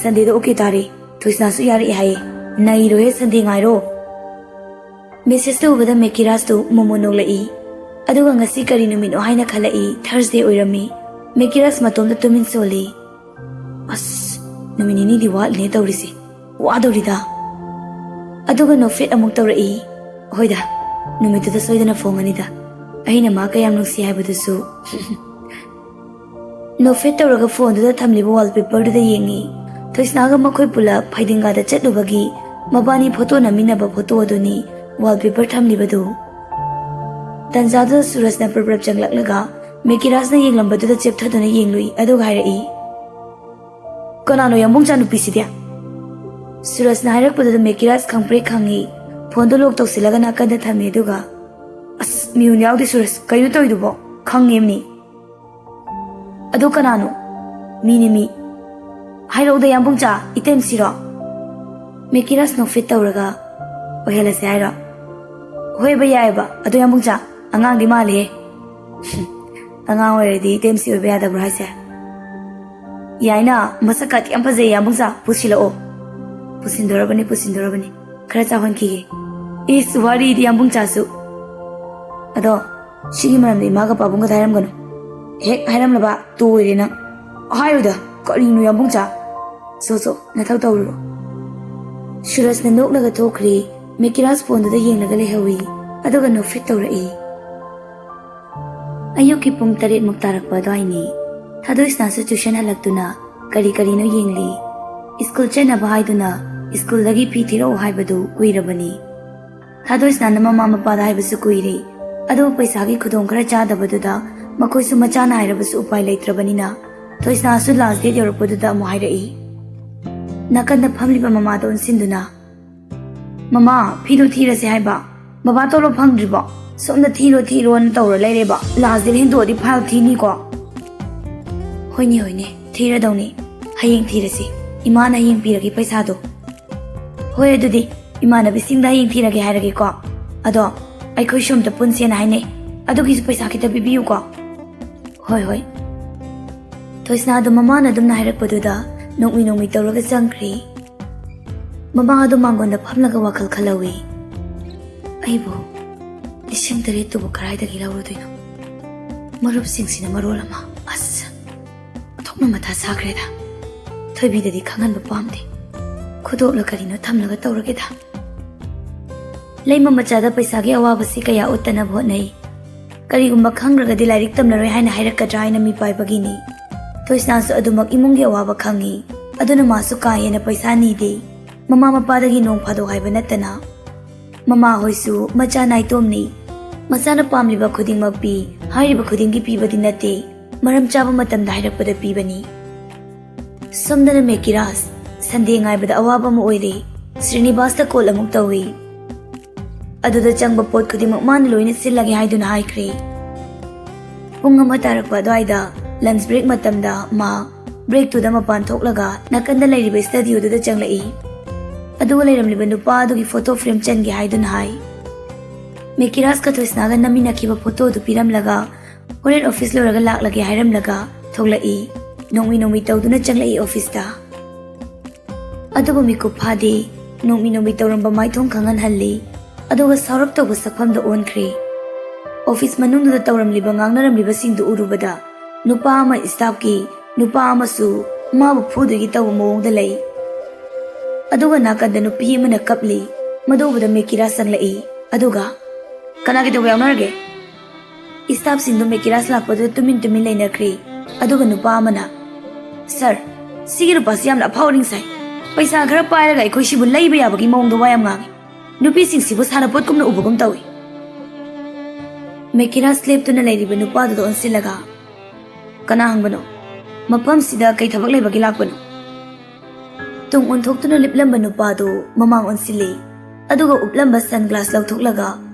ꯁꯟꯗꯦꯗ ꯑꯣꯀꯦ ꯇꯥꯔꯦ꯫ ꯊꯣꯏꯁꯅꯥꯁꯨ ꯌꯥꯔꯛꯑꯦ ꯍꯥꯏꯌꯦ꯫ ꯅꯩꯔꯣꯍꯦ, ꯁꯟꯗꯦ ꯉꯥꯏꯔꯣ꯫" ꯃꯦꯁꯦꯖꯇ ꯎꯕꯗ ꯃꯦꯀꯤꯔꯥꯖꯇꯨ ꯃꯣꯃꯣ ꯅꯣꯛꯂꯛꯏ꯫ ꯑꯗꯨꯒ ꯉꯁꯤ ꯀꯔꯤ ꯅꯨꯃꯤꯠꯅꯣ ꯍꯥꯏꯅ ꯈꯜꯂꯛꯏ꯫ ꯊꯔꯁꯗꯦ ꯑꯣꯏꯔꯝꯃꯤ꯫ ꯃꯦꯀꯤꯔꯥꯖ ꯃꯇꯣꯝꯇ ꯇꯨꯃꯤꯟ ꯆꯣꯜꯂꯤ꯫ "ꯑꯁ, ꯅꯨꯃꯤꯠ ꯅꯤꯅꯤꯗꯤ ꯋꯥꯠꯂꯤꯅꯦ ꯇꯧꯔꯤꯁꯦ꯫ ꯋꯥꯗꯧꯔꯤꯗ꯫" ꯑꯗꯨꯒ ꯅꯣꯛꯐꯦꯠ ꯑꯃꯨꯛ ꯇꯧꯔꯛꯏ꯫ "ꯍꯣꯏꯗ, ꯅꯨꯃꯤꯠꯇꯨꯗ ꯁꯣꯏꯗꯅ ꯐꯣꯡꯉꯅꯤꯗ꯫ ꯑꯩꯅ ꯃꯥ ꯀꯌꯥꯝ ꯅꯨꯡꯁꯤ ꯍꯥꯏꯕꯗꯨꯁꯨ꯫" ꯅꯣꯛꯐꯦꯠ ꯇꯧꯔꯒ ꯐꯣꯟꯗꯨꯗ ꯊꯝꯂꯤꯕ ꯋꯥꯜꯄꯦꯄꯔꯗꯨꯗ ꯌꯦꯡꯉꯤ꯫ ꯊꯣꯏꯁꯅꯥꯒ ꯃꯈꯣꯏ ꯄꯨꯂꯞ ꯐꯩꯗꯤꯡꯒꯥꯗ ꯆꯠꯂꯨꯕꯒꯤ ꯃꯕꯥꯅꯤ ꯐꯣꯇꯣ ꯅꯝꯃꯤꯟꯅꯕ ꯐꯣꯇꯣ ꯑꯗꯨꯅꯤ ꯋꯥꯜꯄꯦꯄꯔ ꯊꯝꯂꯤꯕꯗꯨ꯫ ꯇꯟꯖꯥꯗꯨꯗ ꯁꯨꯔꯖꯅ ꯄ꯭ꯔꯞ ꯄ꯭ꯔꯞ ꯆꯪꯂꯛꯂꯒ ꯃꯦꯀꯤꯔꯥꯖꯅ ꯌꯦꯡꯂꯝꯕꯗꯨꯗ ꯆꯦꯞꯊꯗꯨꯅ ꯌꯦꯡꯂꯨꯏ, ꯑꯗꯨꯒ ꯍꯥꯏꯔꯛꯏ, "ꯀꯅꯥꯅꯣ ꯌꯥꯝꯕꯨꯡꯆꯥ ꯅꯨꯄꯤꯁꯤꯗꯤ?" ꯁꯨꯔꯖꯅ ꯍꯥꯏꯔꯛꯄꯗꯨꯗ ꯃꯦꯀꯤꯔꯥꯖ ꯈꯪꯄ꯭ꯔꯦꯛ ꯈꯪꯉꯤ꯫ ꯐꯣꯟꯗꯣ ꯂꯣꯛ ꯇꯧꯁꯤꯜꯂꯒ ꯅꯥꯀꯟꯗ ꯊꯝꯃꯤ, ꯑꯗꯨꯒ, "ꯑꯁ, ꯃꯤꯍꯨꯟ ꯌꯥꯎꯗꯦ ꯁꯨꯔꯖ, ꯀꯩꯅꯣ ꯇꯧꯔꯤꯗꯨꯕꯣ? ꯈꯪꯉꯦꯝꯅꯤ꯫" "ꯑꯗꯣ ꯀꯅꯥꯅꯣ?" "ꯃꯤꯅꯤ ꯃꯤ꯫" "ꯍꯥꯏꯔꯛꯎꯗ ꯌꯥꯝꯕꯨꯡꯆꯥ, ꯏꯇꯩꯃꯁꯤꯔꯣ?" ꯃꯦꯀꯤꯔꯥꯖ ꯅꯣꯛꯐꯦꯠ ꯇꯧꯔꯒ, ꯑꯣꯏꯍꯜꯂꯁꯦ ꯍꯥꯏꯔꯣ? ꯍꯣꯏꯕ, ꯌꯥꯏꯕ꯫ ꯑꯗꯣ ꯌꯥꯝꯕꯨꯡꯆꯥ, ꯑꯉꯥꯡꯗꯤ ꯃꯥꯜꯂꯦꯍꯦ꯫ ꯑꯉꯥꯡ ꯑꯣꯏꯔꯗꯤ ꯇꯦꯝꯁꯤ ꯑꯣꯏꯕ ꯌꯥꯗꯕ꯭ꯔꯣ ꯍꯥꯏꯁꯦ? ꯌꯥꯏꯅ, ꯃꯁꯛꯀꯗꯤ ꯌꯥꯝ ꯐꯖꯩ ꯌꯥꯝꯕꯨꯡꯆꯥ, ꯄꯨꯁꯤꯜꯂꯛꯑꯣ꯫ ꯄꯨꯁꯤꯟꯗꯣꯔꯕꯅꯤ, ꯄꯨꯁꯤꯟꯗꯣꯔꯕꯅꯤ꯫ ꯈꯔ ꯆꯥꯎꯍꯟꯈꯤꯒꯦ꯫ ꯏꯁ, ꯋꯥꯔꯤꯗꯤ ꯌꯥꯝꯕꯨꯡꯆꯥꯁꯨ꯫ ꯑꯗꯣ ꯁꯤꯒꯤ ꯃꯔꯝꯗ ꯏꯃꯥꯒ ꯄꯥꯕꯨꯡꯒꯗ ꯍꯥꯏꯔꯝꯒꯅꯨ꯫ ꯍꯦꯛ ꯍꯥꯏꯔꯝꯂꯕ ꯇꯣꯏꯔꯦ ꯅꯪ꯫ ꯍꯥꯏꯔꯣꯏꯗ꯫ ꯀꯔꯤꯅꯣ ꯌꯥꯝꯕꯨꯡꯆꯥ? ꯁꯣ ꯁꯣ, ꯅꯊꯧ ꯇꯧꯔꯨꯔꯣ꯫ ꯁꯨꯔꯖꯅ ꯅꯣꯛꯂꯒ ꯊꯣꯛꯈ꯭ꯔꯦ꯫ ꯃꯦꯀꯤꯔꯥꯖ ꯐꯣꯟꯗꯨꯗ ꯌꯦꯡꯂꯒ ꯂꯩꯍꯧꯏ꯫ ꯑꯗꯨꯒ ꯅꯣꯛꯐꯦꯠ ꯇꯧꯔꯛꯏ꯫ ꯑꯌꯨꯛꯀꯤ ꯄꯨꯡ ꯇꯔꯦꯠꯃꯨꯛ ꯇꯥꯔꯛꯄ ꯑꯗꯨꯋꯥꯏꯅꯤ꯫ ꯊꯥꯗꯣꯏꯁꯅꯥꯁꯨ ꯇ꯭ꯌꯨꯁꯟ ꯍꯜꯂꯛꯇꯨꯅ ꯀꯔꯤ ꯀꯔꯤꯅꯣ ꯌꯦꯡꯂꯤ꯫ ꯁ꯭ꯀꯨꯜ ꯆꯠꯅꯕ ꯍꯥꯏꯗꯨꯅ ꯁ꯭ꯀꯨꯜꯗꯒꯤ ꯐꯤ ꯊꯤꯔꯛꯑꯣ ꯍꯥꯏꯕꯗꯨ ꯀꯨꯏꯔꯕꯅꯤ꯫ ꯊꯥꯗꯣꯏꯁꯅꯥꯅ ꯃꯃꯥ ꯃꯄꯥꯗ ꯍꯥꯏꯕꯁꯨ ꯀꯨꯏꯔꯦ꯫ ꯑꯗꯨꯕꯨ ꯄꯩꯁꯥꯒꯤ ꯈꯨꯗꯣꯡ ꯈꯔ ꯆꯥꯗꯕꯗꯨꯗ ꯃꯈꯣꯏꯁꯨ ꯃꯆꯥꯅ ꯍꯥꯏꯔꯕꯁꯨ ꯎꯄꯥꯏ ꯂꯩꯇ꯭ꯔꯕꯅꯤꯅ ꯊꯣꯏꯁꯅꯥꯁꯨ ꯂꯥꯁ ꯗꯦꯠ ꯌꯧꯔꯛꯄꯗꯨꯗ ꯑꯃꯨꯛ ꯍꯥꯏꯔꯛꯏ꯫ ꯅꯥꯀꯟꯗ ꯐꯝꯂꯤꯕ ꯃꯃꯥꯗ ꯑꯣꯟꯁꯤꯟꯗꯨꯅ, "ꯃꯃꯥ, ꯐꯤꯗꯣ ꯊꯤꯔꯁꯦ ꯍꯥꯏꯕ꯫ ꯕꯕꯥ ꯇꯣꯂꯣꯞ ꯐꯪꯗ꯭ꯔꯤꯕꯣ? ꯁꯣꯝꯗ ꯊꯤꯔꯣ ꯊꯤꯔꯣꯅ ꯇꯧꯔ ꯂꯩꯔꯦꯕ꯫ ꯂꯥꯁ ꯗꯦꯠ ꯍꯦꯟꯗꯣꯛꯑꯗꯤ ꯐꯥꯏꯜ ꯊꯤꯅꯤꯀꯣ?" "ꯍꯣꯏꯅꯦ, ꯍꯣꯏꯅꯦ, ꯊꯤꯔꯗꯧꯅꯤ꯫ ꯍꯌꯦꯡ ꯊꯤꯔꯁꯤ꯫ ꯏꯃꯥꯅ ꯍꯌꯦꯡ ꯄꯤꯔꯒꯦ ꯄꯩꯁꯥꯗꯣ꯫" "ꯍꯣꯏ, ꯑꯗꯨꯗꯤ ꯏꯃꯥꯟꯅꯕꯤꯁꯤꯡꯗ ꯍꯌꯦꯡ ꯊꯤꯔꯒꯦ ꯍꯥꯏꯔꯒꯦꯀꯣ꯫ ꯑꯗꯣ ꯑꯩꯈꯣꯏꯁꯨ ꯑꯝꯇ ꯄꯨꯟꯁꯦꯅ ꯍꯥꯏꯅꯩ꯫ ꯑꯗꯨꯒꯤꯁꯨ ꯄꯩꯁꯥ ꯈꯤꯇ ꯄꯤꯕꯤꯌꯨꯀꯣ꯫" "ꯍꯣꯏ, ꯍꯣꯏ꯫" ꯊꯣꯏꯁꯅꯥꯗꯣ ꯃꯃꯥꯅ ꯑꯗꯨꯝꯅ ꯍꯥꯏꯔꯛꯄꯗꯨꯗ ꯅꯣꯛꯃꯤ ꯅꯣꯛꯃꯤ ꯇꯧꯔꯒ ꯆꯪꯈ꯭ꯔꯦ꯫ ꯃꯃꯥ ꯑꯗꯨ ꯃꯥꯡꯒꯣꯟꯗ ꯐꯝꯂꯒ ꯋꯥꯈꯜ ꯈꯜꯍꯧꯏ꯫ "ꯑꯩꯕꯨ ꯂꯤꯁꯤꯡ ꯇꯔꯦꯠꯇꯨꯕꯨ ꯀꯗꯥꯏꯗꯒꯤ ꯂꯧꯔꯨꯗꯣꯏꯅꯣ? ꯃꯔꯨꯞꯁꯤꯡꯁꯤꯅ ꯃꯔꯣꯜ ꯑꯃ, ꯑꯁ, ꯑꯣꯟꯊꯣꯛꯅ ꯃꯊꯥ ꯁꯥꯈ꯭ꯔꯦꯗ꯫ ꯊꯣꯏꯕꯤꯗꯗꯤ ꯈꯪꯍꯟꯕ ꯄꯥꯝꯗꯦ꯫ ꯈꯨꯗꯣꯞꯂ ꯀꯔꯤꯅꯣ ꯊꯝꯂꯒ ꯇꯧꯔꯒꯦꯗ꯫" ꯂꯩꯃ ꯃꯆꯥꯗ ꯄꯩꯁꯥꯒꯤ ꯑꯋꯥꯕꯁꯤ ꯀꯌꯥ ꯎꯠꯇꯅꯕ ꯍꯣꯠꯅꯩ꯫ ꯀꯔꯤꯒꯨꯝꯕ ꯈꯪꯈ꯭ꯔꯒꯗꯤ ꯂꯥꯏꯔꯤꯛ ꯇꯝꯂꯔꯣꯏ ꯍꯥꯏꯅ ꯍꯥꯏꯔꯛꯀꯗ꯭ꯔꯥ ꯍꯥꯏꯅ ꯃꯤꯄꯥꯏꯕꯒꯤꯅꯤ꯫ ꯊꯣꯏꯁꯅꯥꯁꯨ ꯑꯗꯨꯃꯛ ꯏꯃꯨꯡꯒꯤ ꯑꯋꯥꯕ ꯈꯪꯏ꯫ ꯑꯗꯨꯅ ꯃꯥꯁꯨ ꯀꯥ ꯍꯦꯟꯅ ꯄꯩꯁꯥ ꯅꯤꯗꯦ꯫ ꯃꯃꯥ ꯃꯄꯥꯗꯒꯤ ꯅꯣꯡ ꯐꯥꯗꯣꯛ ꯍꯥꯏꯕ ꯅꯠꯇꯅ꯫ ꯃꯃꯥ ꯍꯣꯏꯁꯨ ꯃꯆꯥ ꯅꯥꯏꯇꯣꯝꯅꯤ꯫ ꯃꯆꯥꯅ ꯄꯥꯝꯂꯤꯕ ꯈꯨꯗꯤꯡꯃꯛ ꯄꯤ꯫ ꯍꯥꯏꯔꯤꯕ ꯈꯨꯗꯤꯡꯒꯤ ꯄꯤꯕꯗꯤ ꯅꯠꯇꯦ꯫ ꯃꯔꯝ ꯆꯥꯕ ꯃꯇꯝꯗ ꯍꯥꯏꯔꯛꯄꯗ ꯄꯤꯕꯅꯤ꯫ ꯁꯣꯝꯗꯅ ꯃꯦꯀꯤꯔꯥꯖ, ꯁꯟꯗꯦ ꯉꯥꯏꯕꯗ ꯑꯋꯥꯕ ꯑꯃ ꯑꯣꯏꯔꯦ꯫ ꯁ꯭ꯔꯤꯅꯤꯕꯥꯁꯇ ꯀꯣꯜ ꯑꯃꯨꯛ ꯇꯧꯏ꯫ ꯑꯗꯨꯗ ꯆꯪꯕ ꯄꯣꯠ ꯈꯨꯗꯤꯡꯃꯛ ꯃꯥꯅ ꯂꯣꯏꯅ ꯁꯤꯜꯂꯒꯦ ꯍꯥꯏꯗꯨꯅ ꯍꯥꯏꯈ꯭ꯔꯦ꯫ ꯄꯨꯡ ꯑꯃ ꯇꯥꯔꯛꯄ ꯑꯗꯨꯋꯥꯏꯗ ꯂꯟꯆ ꯕ꯭ꯔꯦꯛ ꯃꯇꯝꯗ ꯃꯥ ꯕ꯭ꯔꯦꯛꯇꯨꯗ ꯃꯄꯥꯟ ꯊꯣꯛꯂꯒ ꯅꯥꯀꯟꯗ ꯂꯩꯔꯤꯕ ꯁ꯭ꯇꯗꯤꯑꯣꯗꯨꯗ ꯆꯪꯂꯛꯏ꯫ ꯑꯗꯨꯒ ꯂꯩꯔꯝꯂꯤꯕ ꯅꯨꯄꯥ ꯑꯗꯨꯒꯤ ꯐꯣꯇꯣ ꯐ꯭ꯔꯦꯝ ꯆꯟꯒꯦ ꯍꯥꯏꯗꯨꯅ ꯍꯥꯏ꯫ ꯃꯦꯀꯤꯔꯥꯖꯀ ꯊꯣꯏꯁꯅꯥꯒ ꯅꯝꯃꯤꯟꯅꯈꯤꯕ ꯐꯣꯇꯣ ꯑꯗꯨ ꯄꯤꯔꯝꯂꯒ ꯍꯣꯔꯦꯟ ꯑꯣꯐꯤꯁ ꯂꯣꯏꯔꯒ ꯂꯥꯛꯂꯒꯦ ꯍꯥꯏꯔꯝꯂꯒ ꯊꯣꯛꯂꯛꯏ꯫ ꯅꯣꯡꯃꯤ ꯅꯣꯡꯃꯤ ꯇꯧꯗꯨꯅ ꯆꯪꯂꯛꯏ ꯑꯣꯐꯤꯁꯇ꯫ ꯑꯗꯨꯕꯨ ꯃꯤꯀꯨꯞ ꯐꯥꯗꯦ꯫ ꯅꯣꯡꯃꯤ ꯅꯣꯡꯃꯤ ꯇꯧꯔꯝꯕ ꯃꯥꯏꯊꯣꯡ ꯈꯪꯍꯟꯍꯜꯂꯤ꯫ ꯑꯗꯨꯒ ꯁꯥꯎꯔꯞ ꯇꯧꯕ ꯁꯛꯐꯝꯗ ꯑꯣꯟꯈ꯭ꯔꯦ꯫ ꯑꯣꯐꯤꯁ ꯃꯅꯨꯡꯗꯨꯗ ꯇꯧꯔꯝꯂꯤꯕ ꯉꯥꯡꯅꯔꯝꯂꯤꯕꯁꯤꯡꯗꯨ ꯎꯔꯨꯕꯗ ꯅꯨꯄꯥ ꯑꯃ ꯁ꯭ꯇꯥꯐꯀꯤ ꯅꯨꯄꯥ ꯑꯃꯁꯨ ꯃꯥꯕꯨ ꯐꯨꯗꯣꯏꯒꯤ ꯇꯧꯕ ꯃꯑꯣꯡꯗ ꯂꯩ꯫ ꯑꯗꯨꯒ ꯅꯥꯀꯟꯗ ꯅꯨꯄꯤ ꯑꯃꯅ ꯀꯞꯂꯤ꯫ ꯃꯗꯨ ꯎꯕꯗ ꯃꯦꯀꯤꯔꯥꯖ ꯆꯪꯂꯛꯏ꯫ ꯑꯗꯨꯒ, "ꯀꯅꯥ ꯀꯩꯗꯧꯕ ꯌꯥꯎꯅꯔꯒꯦ?" ꯁ꯭ꯇꯥꯐꯁꯤꯡꯗꯨ ꯃꯦꯀꯤꯔꯥꯖ ꯂꯥꯛꯄꯗꯨꯗ ꯇꯨꯃꯤꯟ ꯇꯨꯃꯤꯟ ꯂꯩꯅꯈ꯭ꯔꯦ꯫ ꯑꯗꯨꯒ ꯅꯨꯄꯥ ꯑꯃꯅ, "ꯁꯥꯔ, ꯁꯤꯒꯤ ꯅꯨꯄꯥꯁꯤ ꯌꯥꯝꯅ ꯑꯐꯥꯎ ꯑꯔꯤꯡ ꯁꯥꯏ꯫ ꯄꯩꯁꯥ ꯈꯔ ꯄꯥꯏꯔꯒ ꯑꯩꯈꯣꯏ ꯁꯤꯕꯨ ꯂꯩꯕ ꯌꯥꯕꯒꯤ ꯃꯑꯣꯡꯗ ꯋꯥ ꯌꯥꯝ ꯉꯥꯡꯉꯤ꯫ ꯅꯨꯄꯤꯁꯤꯡꯁꯤꯕꯨ ꯁꯥꯟꯅꯄꯣꯠꯀꯨꯝꯅ ꯎꯕꯒꯨꯝ ꯇꯧꯏ꯫" ꯃꯦꯀꯤꯔꯥꯖ ꯂꯦꯞꯇꯨꯅ ꯂꯩꯔꯤꯕ ꯅꯨꯄꯥꯗꯨꯗ ꯑꯣꯟꯁꯤꯜꯂꯒ, "ꯀꯅꯥ ꯍꯪꯕꯅꯣ? ꯃꯐꯝꯁꯤꯗ ꯀꯩ ꯊꯕꯛ ꯂꯩꯕꯒꯤ ꯂꯥꯛꯄꯅꯣ?" ꯇꯨꯡ ꯑꯣꯟꯊꯣꯛꯇꯨꯅ ꯂꯤꯞꯂꯝꯕ ꯅꯨꯄꯥꯗꯨ ꯃꯃꯥꯡ ꯑꯣꯟꯁꯤꯜꯂꯤ꯫ ꯑꯗꯨꯒ ꯎꯞꯂꯝꯕ ꯁꯟ ꯒ꯭ꯂꯥꯁ ꯂꯧꯊꯣꯛꯂꯒ